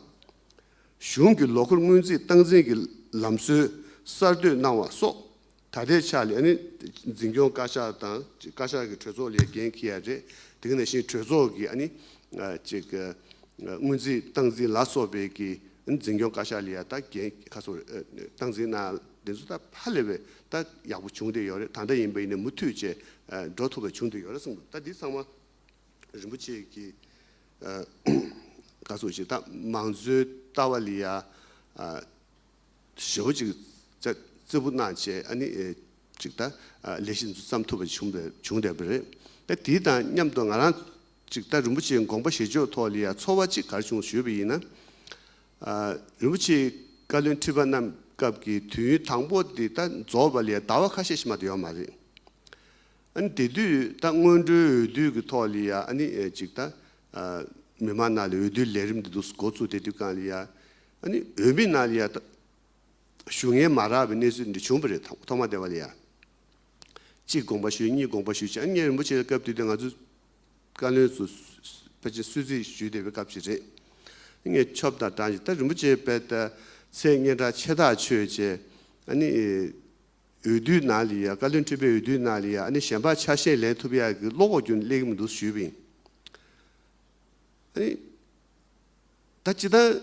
གཞུང་གི་ལོ་འཁོར་སྔོན་རྩིས་སྟངས་འཛིན་གྱི་ལམ་སྲོལ་གསར་གཏོད་གནང་བ་སོགས། ད་ལྟའི་ཆ་ལ་ཨ་ནི་འཛིན་སྐྱོང་བཀའ་ཤག་དང་བཀའ་ཤག་གི་གྲོས་ཚོགས་ལ་འགན་འཁྱེར་ཡ་རེད། དེ་ག་ནང་བཞིན་གྲོས་ཚོགས་ཀྱི་ཨ་ནི་ཅིག་སྔོན་རྩིས་སྟངས་འཛིན་ལ་སོགས་པའི་གི་འཛིན་སྐྱོང་བཀའ་ཤག་ལ་ཡ་ད་འགན་ཁ་སོ་སྟངས་འཛིན་གནང་དེ་ཚོ་ད་ཧ་ལས་པའི་ད་ཡག་པོ་བྱུང་བསྡད་ཡོད་རེད། ད་ལྟ་ཡིན་པ་ཡིན་ན་མུ་མཐུད་བྱས་འགྲོ་ཐུབ་པ་བྱུང་བསྡད་ཡོད་རེད་གསུངས་འདུག་ད་འདི་ཚང་མ་རིན་པོ་ཆེ་གི་ཁ་སོ་ཞིག་ད་མང་གཙོའི་ལྟ་བ་ལ་ཡ་ཞེ་པོ་ཅིག་རྩེ་རྩེ་པོ་གནང་བྱས་ཨ་ནི་ཅིག་ད་ལས་གཞི་འདི་ཚོ་བརྩམས་ཐུབ་པ་བྱུང་བསྡད་བྱུང་བསྡད་པ་རེད། ད་དེ་དང་མཉམ་དུ་ང་རང་ཅིག་ད་རིན་པོ་ཆེའི་དགོངས་པ་བཞེས་ཕྱོགས་ཐོག་ལ་ཡ་ཚོར་བ་ཅིག་ག་རེ་བྱུང་ཞུས་པ་ཡིན་ན། རིན་པོ་ཆེའི་བཀའ་བློན་ཁྲི་པ་རྣམས་སྐབས་ཀྱི་དུས་ཡུན་དང་པོ་དེ་ད་རྫོགས་པ་ལ་ཡ་ཟླ་བ་ཁ་ཤས་ཤིག་མ་གཏོགས་ཡོད་མ་རེད། ཨ་ནི་དེ་དུས་ད་སྔོན་འགྲོའི་འོས་བསྡུ་གི་ཐོག་ལ་ཡ་ཨ་ནི་ཅིག་ད་མི་མང་ནང་ལ་འོས་བསྡུའི་ལས་རིམ་འདི་འདུག་འགོ་བཙུགས་ཏེ་དུས་སྒང་ལ་ཡ་ཨ་ནི་འོས་མི་ནང་ལ་ཡ་ད་ཞུགས་མཁན་མ་རག་པའི་གནས་ཚུལ་འདི་བྱུང་བ་རེད། ཐོག་མ་དེ་བ་ལ་ཡ་གཅིག་དགོངས་པ་ཞུས་གཉིས་དགོངས་པ་ཞུས་བྱས་ཨ་ནི་རིན་པོ་ཆེ་ལ་སྐབས་དེ་དུས་ང་ཚོ་བཀའ་བློན་ཚོ་ཕལ་ཆེར་གསོལ་ཚིགས་ཞུས་བསྡད་པའི་སྐབས་ཤིག་རེད། ངས་ཆོབ་དང་འདྲ་ཞིག་ད་རིན་པོ་ཆེ་བས་ད་ཚེ་སྔོན་གྲགས་ཆེ་ཐག་ཆོད་བྱས་ཨ་ནི། འོས་བསྡུའི་ནང་ལ་ཡ་བཀའ་བློན་ཁྲི་པའི་འོས་བསྡུའི་ནང་ལ་ཡ་ཨ་ནི་གཞན་པ་ཆ་ཤས་ལེན་ཐུབ་ཡག་གི་བློ་ཁོག་ཁྱོན་ནས་སླེབས་ཀྱི་མི་འདུག་ཞུས་པ་ཡིན། ཨ་ནི་ད་ཅི་ལྟར་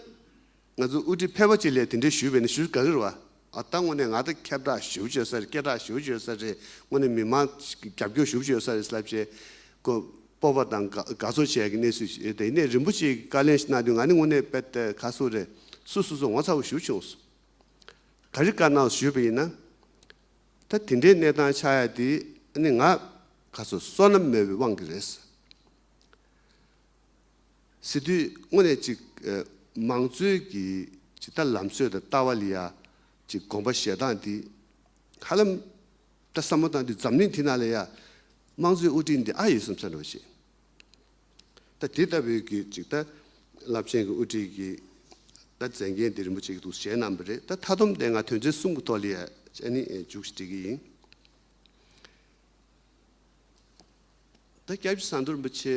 ང་ཚོ་དབུ་ཁྲིད་ཕལ་པ་ཅིག་ལ་དེ་འདྲས་ཞུས་པས་ན་ཞུ་དགའ་གི་རེད་བ། ཨ་ད་དངོས་གནས་ང་ད་ཁྱབ་བསྒྲགས་ཞེ་པོ་བྱས་ས་རེད། སྐད་གྲགས་ཞེ་པོ་བྱས་ས་རེད། དངོས་གནས་མི་མང་རྒྱབ་སྐྱོར་ཞེ་པོ་བྱས་ས་རེད་ལབ་བྱས་ཁོ་སྤོབས་པ་དང་དགའ་དགའ་ཚོར་བྱས་ཀྱི་གནས་ཚུལ་ཞིག་རེད། དེ་ནས་རིན་པོ་ཆེ་གི་བཀའ་ལན་ཞིག་གནང་དུས་ང་ནི་དངོས་གནས་དཔེ་ད་ག་སུ་རེད། སུ་སུ་སུ་ངོ་ཚ་བོ་ཞེ་པོ་བྱུང་སོང་། ག་རེ་བཀའ་གནང་ཞུས་པ་ཡིན་ན། ད་དེ་འདྲའི་གནས་སྟངས་ཆགས་ཡ་དེ་ཨ་ནི་ང་ག་ཚོད་བསོད་ནམས་མེད་པའི་དབང་གིས་རེད། ཟེར་དུས་དངོས་གནས་ཅིག་མང་གཙོའི་གི་ཅིག་ད་ལམ་སྲོལ་དང་ལྟ་བ་ལ་ཡ་ཅིག་དགོངས་པ་བཞེས་སྟངས་དེ་ཧ་ལམ་ད་བསམ་བློ་བཏང་དུས་འཛམ་གླིང་འདི་ན་ལ་ཡ་དམངས་གཙོའི་དབུ་ཁྲིད་འདི་ཨ་ཡོད་བསམ་ས་འདྲ་བ་ཞིག་ད་དེ་ལྟ་བུའི་གི་ཅིག་ད་རླབས་ཆེན་གྱི་དབུ་ཁྲིད་ཀྱི་ད་མཛད་འགན་དེ་རིན་པོ་ཆེ་གི་འདུག་བཞེས་གནང་བ་རེད། ད་མཐའ་སྡོམ་དེ་ང་དོན་ཚན་གསུམ་གྱི་ཐོག་ལ་ཡ་ཨ་ནི་མཇུག་ཞིག་འགྲིག་གི་ཡིན། ད་སྐྱབས་རྗེ་ཟམ་གདོང་རིན་པོ་ཆེ་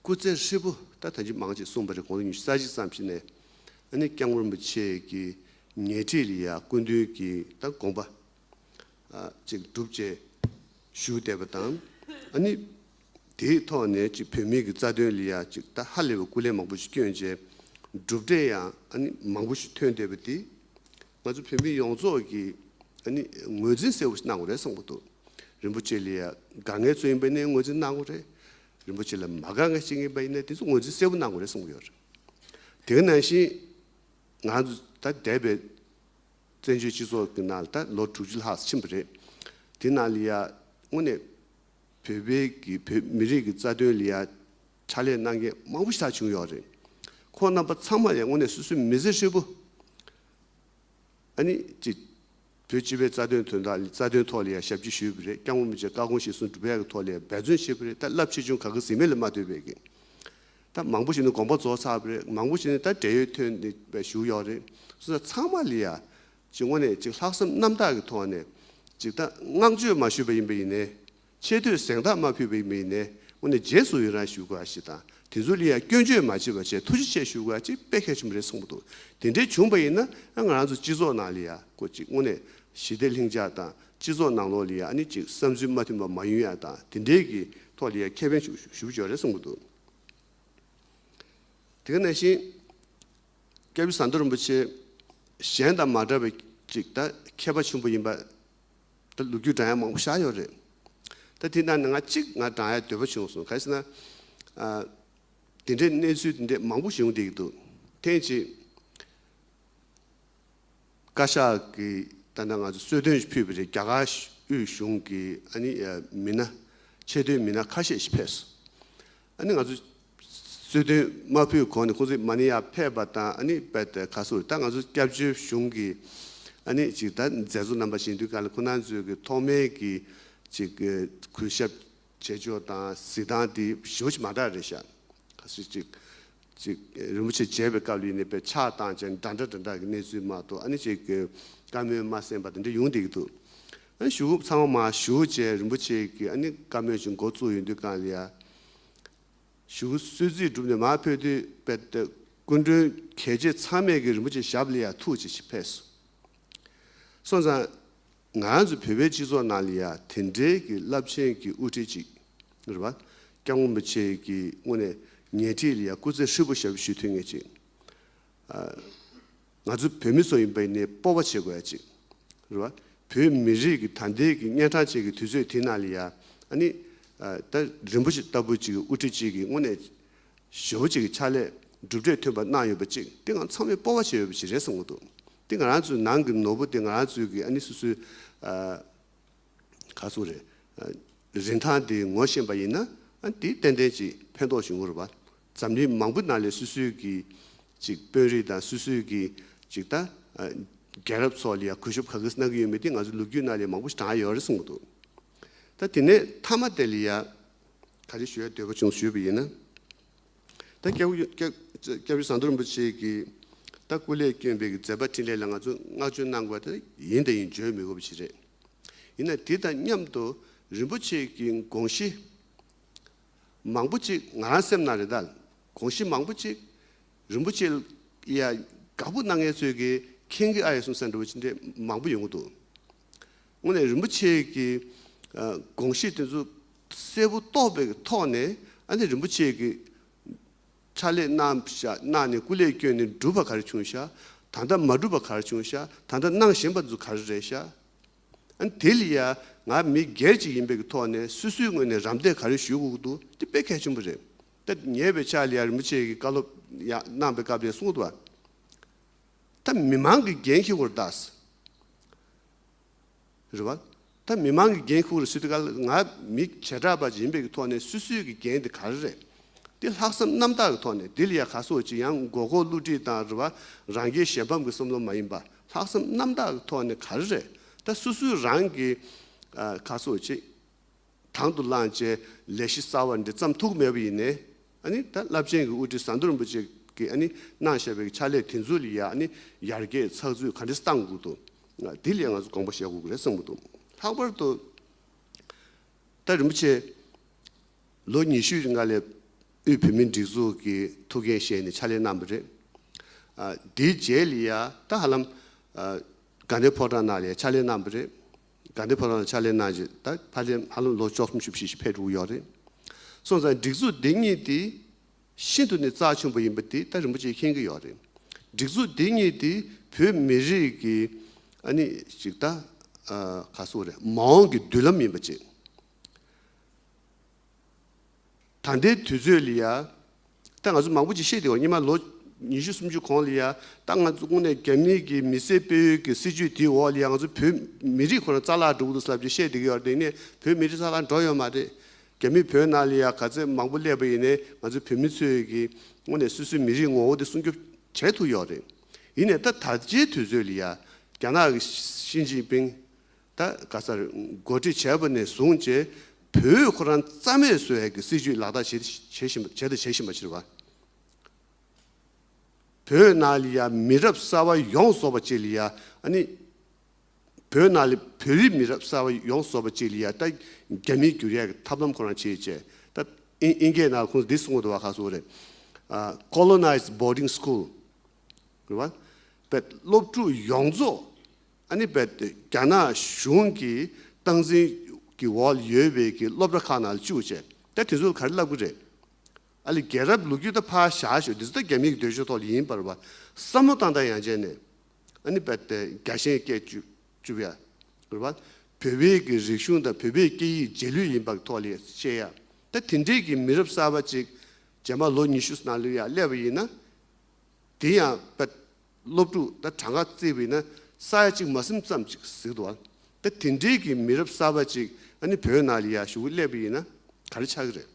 སྐུ་ཚེ་ཧྲིལ་པོ་ད་ད་ཅི་མང་ཆེ་གསུངས་པ་རེད། དགུང་ལོ་ཉི་ཤུ་རྩ་གཅིག་ཙམ་ཞིག་ནས་ཨ་ནི་སྐྱབས་མགོན་རིན་པོ་ཆེ་གི་ཉེ་འཁྲིས་ལ་ཡ་སྐུ་མདུན་གྱི་ད་དགོངས་པ་ཅིག་སྒྲུབ་བྱས་བཞུགས་བསྡད་པ་དང་། ཨ་ནི་དེའི་ཐོག་ནས་ཅིག་བོད་མིའི་གི་རྩ་དོན་ལ་ཡ་ཅིག་ད་ཧ་ལས་པའི་སྐུ་ལས་མང་པོ་ཞིག་བསྐྱོན་བྱས་གྲུབ་འབྲས་ཡང་ཨ་ནི་མང་པོ་ཞིག་ཐོན་བསྡད་པ་དེ་ང་ཚོ་བོད་མི་ཡོངས་རྫོགས་ཀྱིས་ཨ་ནི་ངོས་འཛིན་གསལ་པོ་ཞིག་གནང་དགོས་རེད་བསམ་གྱི་འདུག་རིན་པོ་ཆེ་ལ་ཡ་དགའ་ངལ་ཚོ་ཡིན་པ་ནས་ངོས་འཛིན་གནང་དགོས་རེད། རིན་པོ་ཆེ་ལ་མ་དགའ་ངལ་ཅིག་ཡིན་པ་ཡིན་ན་དེ་ཚོ་ངོས་འཛིན་གསལ་པོ་གནང་དགོས་རེད་བསམ་གྱི་ཡོད་རེད། དེ་ག་ནང་བཞིན་ང་ཚོ་ད་འདས་པའི་བཙན་བྱོལ་སྤྱི་ཚོགས་ཀྱི་ནང་ལ་ད་ལོ་དྲུག་ཅུ་ལྷག་ཕྱིན་པ་རེད། དེ་ནང་ལ་ཡ་དངོས་གནས་བོད་པའི་གི་བོད་མི་རིགས་ཀྱི་རྩ་དོན་ལ་ཡ་ཕྱག་ལས་གནང་མཁན་མང་པོ་ཞིག་ད་བྱུང་ཡོད་རེད། ཁོང་རྣམ་པ་ཚང་མ་ལ་ཡ་དངོས་གནས་སོ་སོའི་མི་ཚེ་ཧྲིལ་པོ་ཨ་ནི་ཅིག་བོད་སྤྱི་པའི་རྩ་དོན་དོན་དག་ལ་རྩ་དོན་ཐོག་ལ་ཡ་ཞབས་ཕྱི་ཞུས་པ་རེད། སྐྱབས་མགོན་རིན་པོ་ཆེ་བཀའ་དགོངས་གཞིར་བཟུང་སྒྲུབ་ཡག་གི་ཐོག་ལ་ཡ་འབད་བརྩོན་བྱས་པ་རེད། ད་རླབས་ཆེ་ཆུང་ག་གི་ཟིན་མེད་ལ་མ་ལྟོས་པའི་གི་ད་མང་པོ་ཞིག་ནི་དགོངས་པ་རྫོགས་ཚར་བ་རེད། མང་པོ་ཞིག་ནི་ད་བགྲེས་ཡོལ་ཐོན་ནས་བཞུགས་ཡོད་རེད། སོ་སོ་ཚང་མ་ལ་ཡ་ཅིག་དངོས་གནས་ཅིག་ལྷག་བསམ་རྣམ་དག་གི་ཐོག་ནས་ཅིག་ད་བསྔགས་བརྗོད་མ་ཞུས་པ་ཡིན་པ་ཡིན་ནའི། ཆེ་བསྟོད་གཟེངས་རྟགས་མ་ཕུལ་བའི་མི་ནས་དངོས་གནས་རྗེས་སུ་ཡི་རང་ཞུ་དགོས་ཞིག་དང་དེ་ཚོ་ལ་ཡང་སྐྱོན་བརྗོད་མ་བྱེད་པ་བྱས་ཐུགས་རྗེ་ཆེ་ཞུ་དགོས་ཅིག་དཔེ་གལ་ཆེན་པོ་རེད་གསུངས་པ་འདུག་དེ་འདྲའི་བྱུང་བ་ཡིན་ན་ང་རང་ཚོ་སྤྱི་ཚོགས་ནང་ལ་ཡང་ཀོ་ཅིག་དངོས་གནས་ཞི་བདེ་ལྷིང་འཇགས་དང་སྤྱི་ཚོགས་ནང་ལོགས་ལ་ཡང་ཨ་ནི་ཅིག་བསམ་ཚུལ་མ་མཐུན་པ་མ་ཡོང་ཡ་དང་དེ་འདྲའི་གི་ཐོག་ལ་ཡང་ཁེ་ཕན་ཞུ་ཞུ་རྒྱུ་རེད་གསུངས་པ་འདུག་དེ་ག་ནང་བཞིན། སྐྱབས་རྗེ་ཟམ་གདོང་རིན་པོ་ཆེ་གཞན་དང་མ་འདྲ་བའི་ཅིག་ད་མཁས་པ་ཆེན་པོ་ཡིན་པ་ད་ལོ་རྒྱུས་འདྲ་ཡང་མང་པོ་བཞག་ཡོད་རེད། ད་དེ་ནང་ནས་ང་གཅིག་ང་འདྲ་ཡང་འདོད་པ་བྱུང་སོང་། ག་རེ་ཟེར་ན། ཨ། དེ་འདྲའི་གནས་ཚུལ་དེ་འདྲའི་མང་པོ་ཞིག་ཡོང་བསྡད་ཀྱི་འདུག་ཐེངས་གཅིག་ བཀའ་ཤག་གིས་ད་ལྟ་ང་ཚོ་གསོལ་སྟོན་ཞིག་ཕུལ་བ་རེད། རྒྱ་གར་དབུས་གཞུང་གི་ཨ་ནི་མི་སྣ་ཆེས་མཐོའི་མི་སྣ་ཁ་ཤས་ཤིག་ཕེབས་སོང་། ཨ་ནི་ང་ཚོ་གསོལ་སྟོན་མ་ཕུལ་གོང་ནས་ཁོང་ཚོ་མ་ཎི་ཡར་ཕེབས་པ་དང་ཨ་ནི་རྦད་དེ་ག་ཟེར་ད་ང་ཚོ་སྐྱབས་བཅོལ་གཞུང་གི་ཨ་ནི་ཅིག་ད་མཛད་གཙོ་རྣམ་པ་ཞིག་ཡིན་དུས་ག་ལ་ཁོང་རྣམ་ཚོའི་གི་ཐོག་མའི་གི་ཅིག་གུས་ཞབས་བྱེད་ཕྱོགས་དང་གཟིགས་སྟངས་དེ་ཞེ་པོ་ཅིག་མ་འདྲ་རེད་ཤག་ག་ཟེར་ཅིག་ཅིག་རིན་པོ་ཆེ་མཇལ་བའི་སྐབས་ལ་ཡིན་ནའི་དཔེ་ཕྱག་བཏང་ཅིང་འདྲ་འདྲ་འདྲ་འདྲ་གི་གནས་ཚུལ་མ་གཏོགས་ཨ་ནི་ཅིག་གི་བཀའ་མོལ་མ་གསན་པ་དེ་འདྲ་ཡོང་བསྡད་ཀྱི་འདུག་ཨ་ནི་གཞུག་གུ་ཚང་མ་མར་བཞུགས་བྱས་རིན་པོ་ཆེ་གི་ཨ་ནི་བཀའ་མོལ་ཅིག་འགོ་བཙུགས་ཡོང་དུས་གང་ལ་ཡ། གཞུག་གུ་གསོལ་ཚིགས་གྲུབ་ནས་མར་ཕེབས་དུས་དཔེ་ལྟ་སྐུ་མགྲོན་གལ་ཆེ་ཚང་མས་ཀྱི་རིན་པོ་ཆེ་ཞབས་ལ་ཡ་ཐུག་ཅིག་ཕེབས་སོང་། སོང་ཙང་ང་རང་ཚོ་བོད་པའི་སྤྱི་ཚོགས་ནང་ལ་ཡ་དེ་འདྲའི་གི་རླབས་ཆེན་གྱི་དབུ་ཁྲིད་ཅིག་རེད་བ། སྐྱབས་མགོན་རིན་པོ་ཆེ་གི་དངོས་གནས་ཉེ་འཁྲིས་ལ་ཡ་སྐུ་ཚེ་ཧྲིལ་པོ་ཞབས་ཞུ་ཐུབ་མཁན་ཅིག་ང་ཚོ་བོད་མི་ཚོ་ཡིན་པ་ཡིན་ནའི་སྤོབས་པ་བྱེད་དགོས་ཡ་ཅིག་རེད་བ། བོད་མི་རིགས་ཀྱི་ད་ལྟའི་གི་གཉན་འཕྲང་ཅན་གྱི་དུས་ཚོད་དེ་ནང་ལ་ཡ་ཨ་ནི་ད་རིན་པོ་ཆེ་ལྟ་བུ་ཅིག་གི་དབུ་ཁྲིད་ཅིག་གི་དངོས་གནས་ཞེ་པོ་ཅིག་གི་ཕྱག་ལས་གྲུབ་འབྲས་ཐོན་པ་གནང་ཡོད་པ་ཅིག་དེ་ང་ཚང་མས་སྤོབས་པ་བྱེད་འོས་པ་ཅིག་རེད་བསམ་གྱི་འདུག་དེ་ང་རང་ཚོའི་ནང་གི་ནོར་བུ་དེ་ང་རང་ཚོའི་གི་ཨ་ནི་སོ་སོའི་ག་ཟེར་རེད། རིན་ཐང་དེ་ངོ་ཤེས་པ་ཡིན་ན་ཨ་དེ་ཏན་ཏན་ཅིག་ཕན་ཐོགས་བྱུང་གི་རེད་པ། འཛམ་གླིང་མང་པོའི་ནང་ལས་སོ་སོའི་གི་ཅིག་དཔོན་རིགས་དང་སོ་སོའི་གི་ཅིག་ད་རྒྱལ་རབས་ཚོ་ལ་ཡ་གུས་ཞབས་ག་གིས་གནང་གི་ཡོད་མེད་དེ་ང་ཚོ་ལོ་རྒྱུས་ནང་ལས་མང་པོ་ཞིག་དྲངས་ཡོད་རེད་བསམ་གྱི་འདུག་ད་དེ་ནས་མཐའ་མ་དེ་ལ་ཡ་ག་རེ་ཞུ་ཡ་འདོད་པ་བྱུང་ཞུས་པ་ཡིན་ན། ད་སྐྱབས་སྐྱབས་སྐྱབས་རྗེ་ཟམ་གདོང་རིན་པོ་ཆེ་གིས་ད་སྐུ་ལས་བསྐྱོན་པའི་གི་མཛད་པ་འཕྲིན་ལས་ལ་ང་ཚོ་བསྔགས་བརྗོད་གནང་དགོས་པ་དེ་ཡིན་དང་ཡིན་བརྗོད་མི་དགོས་པ་ཞིག་རེད། ཡིན་ན་དེ་དང་མཉམ་དུ་རིན་པོ་ཆེ་གི་དགོངས་གཞི་མང་པོ་ཅིག་ང་རང་སེམས་ནང་རེད་ད། དགོངས་གཞི་མང་པོ་ཅིག་རིན་པོ་ཆེ་ཡ་དགའ་པོ་གནང་མཁན་ཚོས་གི་མཁྱེན་གི་ཨ་ཡོད་སོང་ས་འདྲ་བོ་ཅི་འདྲ་མང་པོ་ཡོང་གི་འདུག་དངོས་གནས་རིན་པོ་ཆེ་གི་ཨ་དགོངས་གཞི་དེ་ཚོ་གསལ་པོ་རྟོགས་པའི་ཐོག་ནས་ཨ་ནི་རིན་པོ་ཆེ་གི་ཕྱག་ལས་གནང་ཤག་གནང་ནས་སྐུ་ལས་བསྐྱོན་ནས་གྲུབ་པ་ག་རེ་བྱུང་ཤག་ད་ལྟ་མ་གྲུབ་པ་ག་རེ་བྱུང་ཤག་ད་ལྟ་གནང་བཞིན་པ་ཚོ་ག་རེ་རེད་ཤག་ཨ་ནི་དེ་ལ་ཡ་ང་མི་སྒེར་ཅིག་ཡིན་པའི་གི་ཐོག་ནས་སོ་སོའི་ངོས་ནས་རམ་འདེགས་ག་རེ་ཞུ་དགོས་ཀྱི་འདུག་དེ་དཔེ་གལ་ཆེན་པོ་རེད། ད་ཉེ་བའི་ཆར་ལ་ཡ་རིན་པོ་ཆེ་གིས་བཀའ་སློབ་ཡ་གནང་པའི་སྐབས་ལ་གསུངས་འདུག་བ། ད་མི་མང་གི་འགན་འཁྱེར་དགོས་རེད་ད། རེད་བ། ད་མི་མང་གི་འགན་འཁུར་སྲིད་དུས་ག་ལ་ང་མི་བྱེ་བྲག་པ་ཅིག་ཡིན་པའི་གི་ཐོག་ནས་སོ་སོའི་གི་འགན་དེ་ག་རེ་རེད། དེ་ལྷག་བསམ་རྣམ་དག་གི་ཐོག་ནས་དེ་ལ་ཡ་ག་སོགས་ཅིག་ཡང་མགོ་སྐོར་བསླུ་བྲིད་དང་རེད་བ། རང་རྒྱལ་གཞན་ཕམ་གི་བསམ་བློ་མ་ཡིན་པ་ལྷག་བསམ་རྣམ་དག་གི་ཐོག་ནས་ག་རེ་རེད། ད་སོ་སོའི་རང་གི་ཨ་ག་སོགས་ཅིག་དང་དུ་བླངས་བྱས་ལས་གཞི་གསར་བ་འདི་བརྩམས་ཐུབ་མེད་པ་ཡིན་ནའི། ཨ་ནི་ད་རླབས་ཆེན་གྱི་དབུ་ཁྲིད་ཟམ་གདོང་རིན་པོ་ཆེ་གིས་ཨ་ནི་གནང་བཞག་པའི་ཕྱག་ལས་དེ་ཚོ་ལ་ཡ་ཨ་ནི་ཡར་རྒྱས་ཚགས་ཚུད་ག་འདྲས་བཏང་དགོས་འདུག་དེ་ལ་ཡ་ང་ཚོ་དགོངས་པ་བཞེས་དགོས་ཀྱི་རེད་བསམ་གྱི་འདུག་ལྷག་པར་དུ་ད་རིན་པོ་ཆེ་ལོ་ཉི་ཤུའི་རིང་ལ་དབུས་བོད་མིའི་སྒྲིག་འཛུགས་ཀྱི་ཐུགས་འགན་བཞེས་ནས་ཕྱག་ལས་གནང་བ་རེད། ཨ་དེའི་རྗེས་ལ་ཡ་ད་ཧ་ལམ་ཨ་དགའ་ལྡན་ཕོ་བྲང་ནང་ལ་ཡ་ཕྱག་ལས་གནང་བ་རེད། དགའ་ལྡན་ཕོ་བྲང་ལ་ཕྱག་ལས་གནང་རྗེས་ད་ཕལ་ཆེར་ཧ་ལམ་ལོ་བཅུ་གསུམ་བཅུ་བཞི་ཞིག་ཕེབས་འགྲོ་གི་ཡོད་རེད། སོང་ཙང་སྒྲིག་འཛུགས་འདི་གཉིས་དེ་ཤིན་ཏུ་ནས་རྩ་ཆེན་པོ་ཡིན་པ་དེ་ད་རིན་པོ་ཆེས་མཁྱེན་གྱི་ཡོད་རེད། སྒྲིག་འཛུགས་འདི་གཉིས་དེ་བོད་མི་རིགས་ཀྱི་ཨ་ནི་ཅིག་ད་ཨ་ག་སོགས་རེད་མ་འོངས་ཀྱི་མདུན་ལམ་ཡིན་པ་ཅིག་ད་ལྟའི་དུས་ཚོད་ལ་ཡ། ད་ང་ཚོ་མང་པོ་ཅིག་བཤད་བསྡད་ཡོད་རེད། སྔོན་མ་ལོ་ཉི་ཤུ་སུམ་ཅུ་གོང་ལ་ཡ། ད་ང་ཚོ་དངོས་གནས་རྒྱ་མི་གི་མི་སེར་སྤེལ་ཡུལ་གྱི་སྲིད་ཇུས་དེའི་འོག་ལ་ཡ་ང་ཚོ་བོད་མི་རིགས་ཁོ་རང་རྩ་བརླག་འགྲོ་གི་འདུག་ཟེར་ལབ་ཅིག་བཤད་བསྡད་ཀྱི་ཡོད་རེད། དེ་ནས་བོད་མི་རིགས་རྩ་བརླག་འགྲོ་ཡོད་མ་རེད། རྒྱ་མི་བོད་ནང་ལ་ཡ་ག་ཚད་མང་པོ་སླེབས་པ་ཡིན་ནའི་ང་ཚོ་བོད་མི་ཚོས་ཀྱི་དངོས་གནས་སོ་སོའི་མི་རིགས་ངོ་བོ་དེ་སྲུང་སྐྱོབ་བྱས་ཐུབ་ཡོད་རེད། ཡིན་ནའི་ད་ད་ལྟའི་དུས་ཚོད་ལ་ཡ་རྒྱ་ནག་གི་ཞི་ཅིན་ཕིང་ད་ག་ས་རེད་འགོ་ཁྲིད་བྱས་པ་ནས་བཟུང་བྱས་བོད་ཁོ་རང་རྩ་མེད་བཟོ་ཡག་གི་སྲིད་ཇུས་ལག་བསྟར་བྱེད་བྱེད་བཞིན་པ་བྱས་དང་བྱེད་བཞིན་པ་ཕྱིར་བ། བོད་ནང་ལ་ཡ་མི་རབས་གསར་བ་ཡོངས་རྫོགས་པ་ཅིག་ལ་ཡ་ཨ་ནི་བོད་ནང་ལ་བོད་རིགས་མི་རབས་གསར་བ་ཡོངས་རྫོགས་པ་ཅིག་ལ་ཡ་ད་རྒྱ་མིས་བསྒྱུར་ཡག་གི་ཐབས་ལམ་ཁོ་རང་བྱེད་བྱས་ད་ཨིན་ཨིན་སྐད་ནང་ཁོང་འདི་གསུང་གི་འདུག་བ། ག་སོགས་རེད། ཨ་colonized boarding school རེད་བ། བས་སློབ་ཕྲུག་ཡོངས་རྫོགས་ཨ་ནི་བས་རྒྱ་ནག་གཞུང་གི་སྟངས་འཛིན་གྱི་འོག་ཡོད་པའི་གི་སློབ་གྲྭ་ཁག་ནང་ལ་བཅུག་བྱས་ད་དེ་ཚོ་ལ་ག་རེ་ལབ་གི་རེད། ཨ་ལི་རྒྱལ་རབས་ལོ་རྒྱུས་ད་ཕར་བཞག་ཤོག་འདི་ཚོ་ད་རྒྱ་མིའི་གི་འདོད་ཕྱོགས་ཐོག་ལ་ཡིན་པར་བ། བསམ་བློ་བཏང་སྟངས་ཡང་བྱས་ནས་ཨ་ནི་བས་རྒྱ་ཞེན་སྐད་བཅུ་བཅུ་བ་རེད་བ། བོད་པའི་གི་རིག་གཞུང་དང་བོད་པའི་སྐད་ཡིག་རྗེས་ལུས་ཡིན་པ་གི་ཐོག་ལ་བཤད་ཡ། ད་དེ་འདྲའི་གི་མི་རབས་གསར་པ་ཅིག་རྗེས་མ་ལོ་ཉི་ཤུ་ནང་ལ་ཡ་སླེབས་པ་ཡིན་ན། དེ་ཡང་བས་སློབ་ཕྲུག་ད་གྲངས་ཀ་བརྩིས་པ་ཡིན་ན་ ས་ཡ་གཅིག་མ་ཟིན་ཙམ་ཅིག་ཟེར་གི་འདུག་བ། ད་དེ་འདྲའི་གི་མི་རབས་གསར་པ་ཅིག་ཨ་ནི་བོད་ནང་ལ་ཡ་བཞུགས་སླེབས་པ་ཡིན་ན་ག་རེ་ཆགས་ཀྱི་རེད།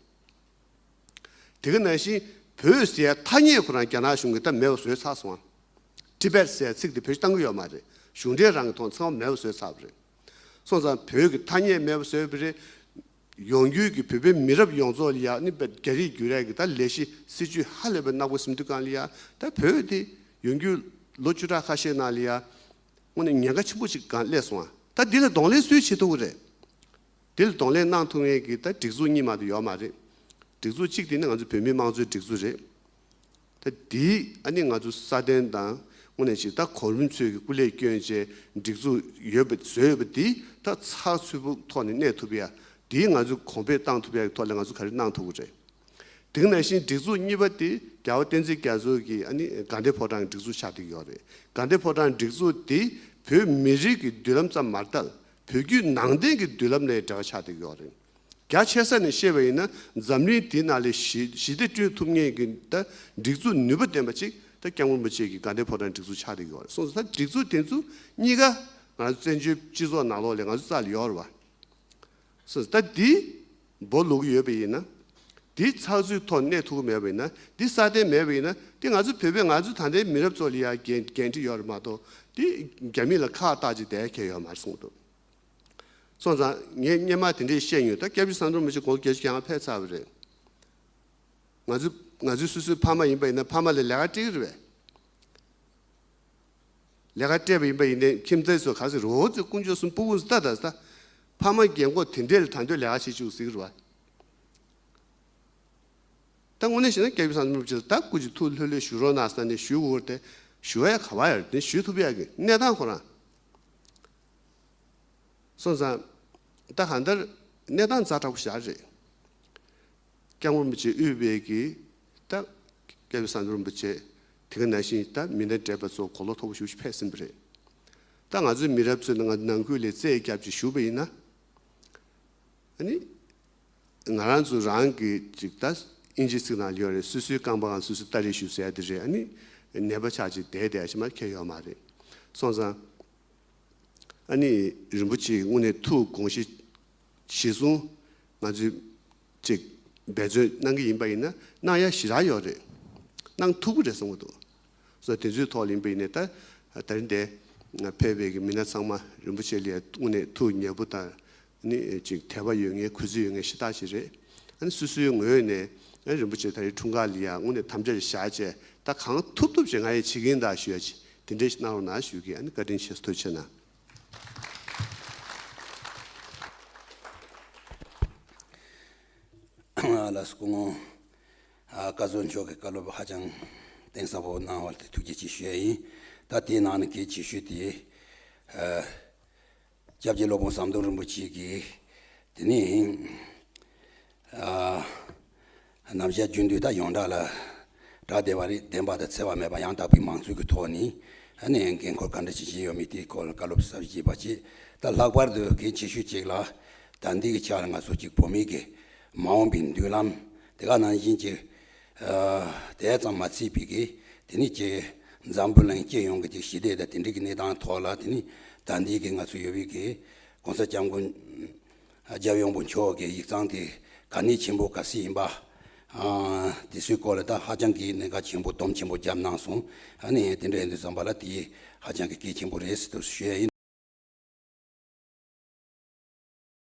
དེ་ག་ནང་བཞིན་བོད་ཟེར་ཡ་ཐ་སྙད་ཁོ་རང་རྒྱ་ནག་གཞུང་གིས་ད་མེད་པ་བཟོས་ཚར་སོང་ང་། ཊི་བེཊ་ཟེར་ཡ་ཚིག་དེ་བེད་སྤྱོད་བཏང་གི་ཡོད་མ་རེད། གཞུང་འབྲེལ་རང་གི་ཐོག་ཚང་མ་མེད་པ་བཟོས་ཚར་བ་རེད། སོང་ཙང་བོད་ཀྱི་ཐ་སྙད་མེད་པ་བཟོས་པ་རེད། ཡོང་རྒྱུའི་གི་བོད་པའི་མི་རབས་ཡོངས་རྫོགས་ལ་ཡ་ནི་རྒྱ་རིགས་བརྒྱུད་རེས་ཀྱི་ད་ལས་གཞི་སྲིད་ཇུས་ཧ་ལས་པའི་ནག་པོ་ཟིན་དུས་གང་ལ་ཡ། ད་བོད་དེ་ཡོང་རྒྱུའི་ལོ་བཅུ་ཕྲག་ཁ་ཤས་ནང་ལ་ཡ་དངོས་གནས་ཉེན་ཁ་ཆེན་པོ་ཞིག་གང་སླེབས་སོང་ང་། ད་འདི་ལ་གདོང་ལེན་སུས་བྱེད་ཐུབ་ཀྱི་རེད། དེ་ལ་གདོང་ལེན་གནང་ཐུབ་མཁན་གྱི་ད་སྒྲིག་འཛུགས་གཉིས་མ་གཏོགས་ཡོད་མ་རེད། སྒྲིག་འཛུགས་གཅིག་དེ་ནི་ང་ཚོ་བོད་མིའི་དམངས་གཙོའི་སྒྲིག་འཛུགས་རེད། ད་དེའི་ཨ་ནི་ང་ཚོ་སྲ་བརྟན་དང་དངོས་གནས་ཅིག་ད་གོང་རིམ་ཚོས་ཀྱི་སྐུ་ལས་བསྐྱོན་བྱས་སྒྲིག་འཛུགས་ཡོད་པ་བཟོས་ཡོད་པ་དེ་ད་ཚགས་ཚུད་པོ་ཐོག་ནས་གནས་ཐུབ་ཡ། དེའི་ང་ཚོ་གོང་འཕེལ་བཏང་ཐུབ་ཡ་གི་ཐོག་ལ་ང་ཚོ་ག་རེ་གནང་ཐུབ་ཀྱི་རེད། དེ་ནང་བཞིན་སྒྲིག་འཛུགས་གཉིས་པ་དེ་རྒྱལ་བ་བསྟན་འཛིན་རྒྱ་མཚོ་གི་ཨ་ནི་དགའ་ལྡན་ཕོ་བྲང་གི་སྒྲིག་འཛུགས་ཆགས་བསྡད་ཀྱི་ཡོད་རེད། དགའ་ལྡན་ཕོ་བྲང་སྒྲིག་འཛུགས་དེ་བོད་མི་རིགས་ཀྱི་མདུན་ལམ་ཙམ་མ་རེད། བོད་བརྒྱུད་ནང་བསྟན་གྱི་མདུན་ལམ་ནས་འབྲེལ་བ་ཆགས་བསྡད་ཀྱི་ཡོད་རེད། རྒྱ་ཆེ་ས་ནས་བཤད་པ་ཡིན་ན་འཛམ་གླིང་འདི་ནང་ལ་ཞི་ཞི་བདེ་བསྐྲུན་ཐུབ་མཁན་གྱི་ད་སྒྲིག་འཛུགས་ནུས་པ་ལྡན་པ་ཅིག་ད་སྐྱབས་མགོན་རིན་པོ་ཆེ་གི་དགའ་ལྡན་ཕོ་བྲང་སྒྲིག་འཛུགས་ཆགས་བསྡད་ཀྱི་ཡོད་རེད། སོང་ཙང་ད་སྒྲིག་འཛུགས་དེ་ཚོ་གཉིས་ཀ་ང་ཚོ་བཙན་བྱོལ་སྤྱི་ཚོགས་ནང་ལོགས་ལ་ང་ཚོ་རྩ་ལ་ཡོད་རེད་བ། སོང་ཙང་ད་འདི་སྦོ་ལུག་ཡོད་པ་ཡིན་ན། འདི་ཚགས་ཚུད་ཐོག་གནས་ཐུབ་ཀྱི་མེད་པ་ཡིན་ན། འདི་སྲ་བརྟན་མེད་པ་ཡིན་ན། འདི་ང་ཚོ་བོད་པའི་ང་ཚོ་ད་ལྟའི་མི་རབས་ཚོ་ལ་ཡང་འགན་འགན་འཁྲི་ཡོད་རེད་མ་གཏོགས། འདི་རྒྱ་མི་ལ་ཁག་བཏགས་ཅིག་བསྡད་ཁེལ་ཡོད་མ་རེད་གསུངས་འདུག་སོང་ཙང་ངས་སྔོན་མ་དེ་འདྲས་བཤད་མྱོང་། ད་སྐྱབས་རྗེ་ཟམ་གདོང་རིན་པོ་ཆེ་དགུང་ལོ་བརྒྱད་ཅུ་གྱ་ལྔ་ཕེབས་ཚར་བ་རེད། ང་ཚོ་ང་ཚོའི་སོ་སོའི་ཕ་མ་ཡིན་པ་ཡིན་ན་ཕ་མ་ལ་ལས་ཀ་སྤྲད་ཀྱི་རེད་པས། ལས་ཀ་སྤྲད་པ་ཡིན་པ་ཡིན་ནའི་ཁྱིམ་མཚེས་ཚོ་ག་ཚོད་རོགས་ཚོས་དཀོན་མཆོག་གསུམ་སྤུ་གུ་ཚོ་ལྟ་ད་ད། ཕ་མ་རྒན་གོག་དེ་འདྲས་ལ་ད་འདོད་ལས་ཀ་བྱེད་བཅུག་ཟེར་གྱི་རེད་པ། ད་དངོས་གནས་བཤད་ན་སྐྱབས་རྗེ་ཟམ་གདོང་རིན་པོ་ཆེ་ལ་ད་སྐུ་མཁྱེན་ཐུགས་ལྷོད་ལྷོད་ཞུ་རོགས་གནང་ཟེར་ནས་ཞུ་དགོས་རེད་དེ། ཞུ་ཡ་ག་བ་ཡོད་རེད། དེ་ཞུ་ཐུབ་ཡ་གི་གནས་སྟངས་ཁོ་རང་། སོང་ཙང་། ད་གང་ལྟར་གནས་སྟངས་ཛ་དྲག་པོ་ཞིག་རེད། སྐྱབས་མགོན་རིན་པོ་ཆེ་དབུས་པའི་གི་ད་སྐྱབས་རྗེ་ཟམ་གདོང་རིན་པོ་ཆེ་དེ་ག་ནང་བཞིན་ད་མི་སྣ་བགྲེས་པ་ཚོ་གོ་ལོག་མཐོ་པོ་ཞིག་ཕེབས་ཟིན་པ་རེད། ད་ང་ཚོའི་མི་རབས་ཚོས་ང་ནང་ཁུལ་ལ་རྩོད་རྒྱབ་ཅིག་ཞུས་པ་ཡིན་ན། ཨ་ནི། ང་རང་ཚོ་རང་གི་ཅིག་ད་དབྱིན་ཇིའི་ཚིག་ནང་ཡོད་རེད། སོ་སོའི་རྐང་པའང་སོ་སོས་སྟ་རེ་ཞུ་ཟེར་ཡ་དེ་རེད། ཨ་ནི། ནད་པ་ཆགས་ཅིག་བསྡད་བསྡད་ཡ་ཞིག་མ་ཁེལ་ཡོད་མ་རེད། སོང་ཙང་། ཨ་ནི་རིན་པོ་ཆེའི་དངོས་གནས་ཐུགས་དགོངས་གཞི་གཞི་བཟུང་ང་ཚོས་ཅིག་འབད་བརྩོན་གནང་གི་ཡིན་པ་ཡིན་ན་གནང་ཡ་ཞེ་དྲག་ཡོད་རེད། གནང་ཐུབ་ཀྱི་རེད་བསམ་གྱི་འདུག་སོ་དེ་ཚོའི་ཐོག་ལ་ཡིན་པ་ཡིན་ནའི་ད་ད་རིང་འདིར་ཕེབས་པའི་གི་མི་སྣ་ཚང་མ་རིན་པོ་ཆེ་ལ་དངོས་གནས་ཐུགས་མཉེས་པོ་དང་ནི་ཅིག་དད་པ་ཡོད་མཁན་གུས་བརྩི་ཡོད་མཁན་ཤ་སྟག་ཞིག་རེད། ཨ་ནི་སོ་སོའི་ངོས་ནས་ཨ་རིན་པོ་ཆེ་ད་རེས་འཁྲུངས་སྐར་ལ་ཡ་དངོས་གནས་དམ་བཅའ་ཞིག་བཞག་བྱས་ད་གང་ཐུབ་ཐུབ་བྱས་ང་ཡི་བྱེད་ཀྱི་ཡིན་ད་ཞུ་ཡ་ཅིག་དེ་འདྲས་ཞིག་གནང་རོགས་གནང་ཞུ་གི། ཨ་ནི་བཀའ་དྲིན་ཆེ། ཐུགས་རྗེ་ཆེ་གནང་། ལགས་སོ། སྐུ་ངོ་ཨ་བཀའ་ཟུར་མཆོག་གིས་བཀའ་སློབ་ཧ་ཅང་གཏིང་ཟབ་པོ་གནང་བ་དེ་ཐུགས་རྗེ་ཆེ་ཞུ་ཡ་ཡིན། ད་དེའི་ནང་ནས་གལ་ཆེ་ཤོས་དེ་ཨ་སྐྱབས་རྗེ་སློབ་དཔོན་ཟམ་གདོང་རིན་པོ་ཆེ་གིས་དེ་ནས་ཨ་ནམ་ཞག་རྒྱུན་དུ་ད་ཡོངས་གྲགས་ལ་གྲགས་བསྡད་པ་རེད། བདེན་པ་དང་འཚེ་བ་མེད་པ་ཡང་དག་པའི་མང་གཙོའི་གི་ཐོག་ནས་ཨ་ནི་འགན་ཁུར་ག་འདྲ་ཞིག་བཞེས་ཡོད་མེད་དེའི་སྐོར་ལ་བཀའ་སློབ་ཟབ་ཅིག་བྱས་པ་བྱས། ད་ལྷག་པར་དུ་གལ་ཆེ་ཤོས་གཅིག་ལ་ད་འདི་གི་ཆ་ལ་ང་ཚོ་གཅིག་བོད་མི་གི་མ་འོངས་པའི་མདུན་ལམ་དེ་ག་ནང་བཞིན་གྱི་ཨ་དེ་ཙམ་མ་ཚད་པའི་གི་དེ་ནི་གཅིག་འཛམ་བུ་གླིང་སྤྱི་ཡོངས་ཀྱི་གཅིག་ཞི་བདེ་དང་དེ་འདྲའི་གི་གནས་སྟངས་ཐོག་ལ་དེ་ནི་ད་འདི་གི་ང་ཚོ་ཡོད་པའི་གི་༸གོང་ས་༸སྐྱབས་མགོན་རྒྱལ་བའི་དབང་པོ་མཆོག་གི་ཡིག་ཚང་དེ་གལ་གནད་ཆེན་པོ་ག་ཚོད་ཡིན་པ། ཨ་དེ་ཚོའི་སྐོར་ལ་ད་ཧ་ཅང་གི་གནད་འགག་ཆེན་པོ་སྡོམ་ཆེན་པོ་བརྒྱབ་གནང་སོང་། ཨ་ནི་དེ་འདྲ་ཡིན་དུས་ཙམ་པ་ལ་དེ་ཧ་ཅང་གི་གལ་ཆེན་པོ་རེད་ཟེར་དུ་ཞུ་ཡ་ཡིན།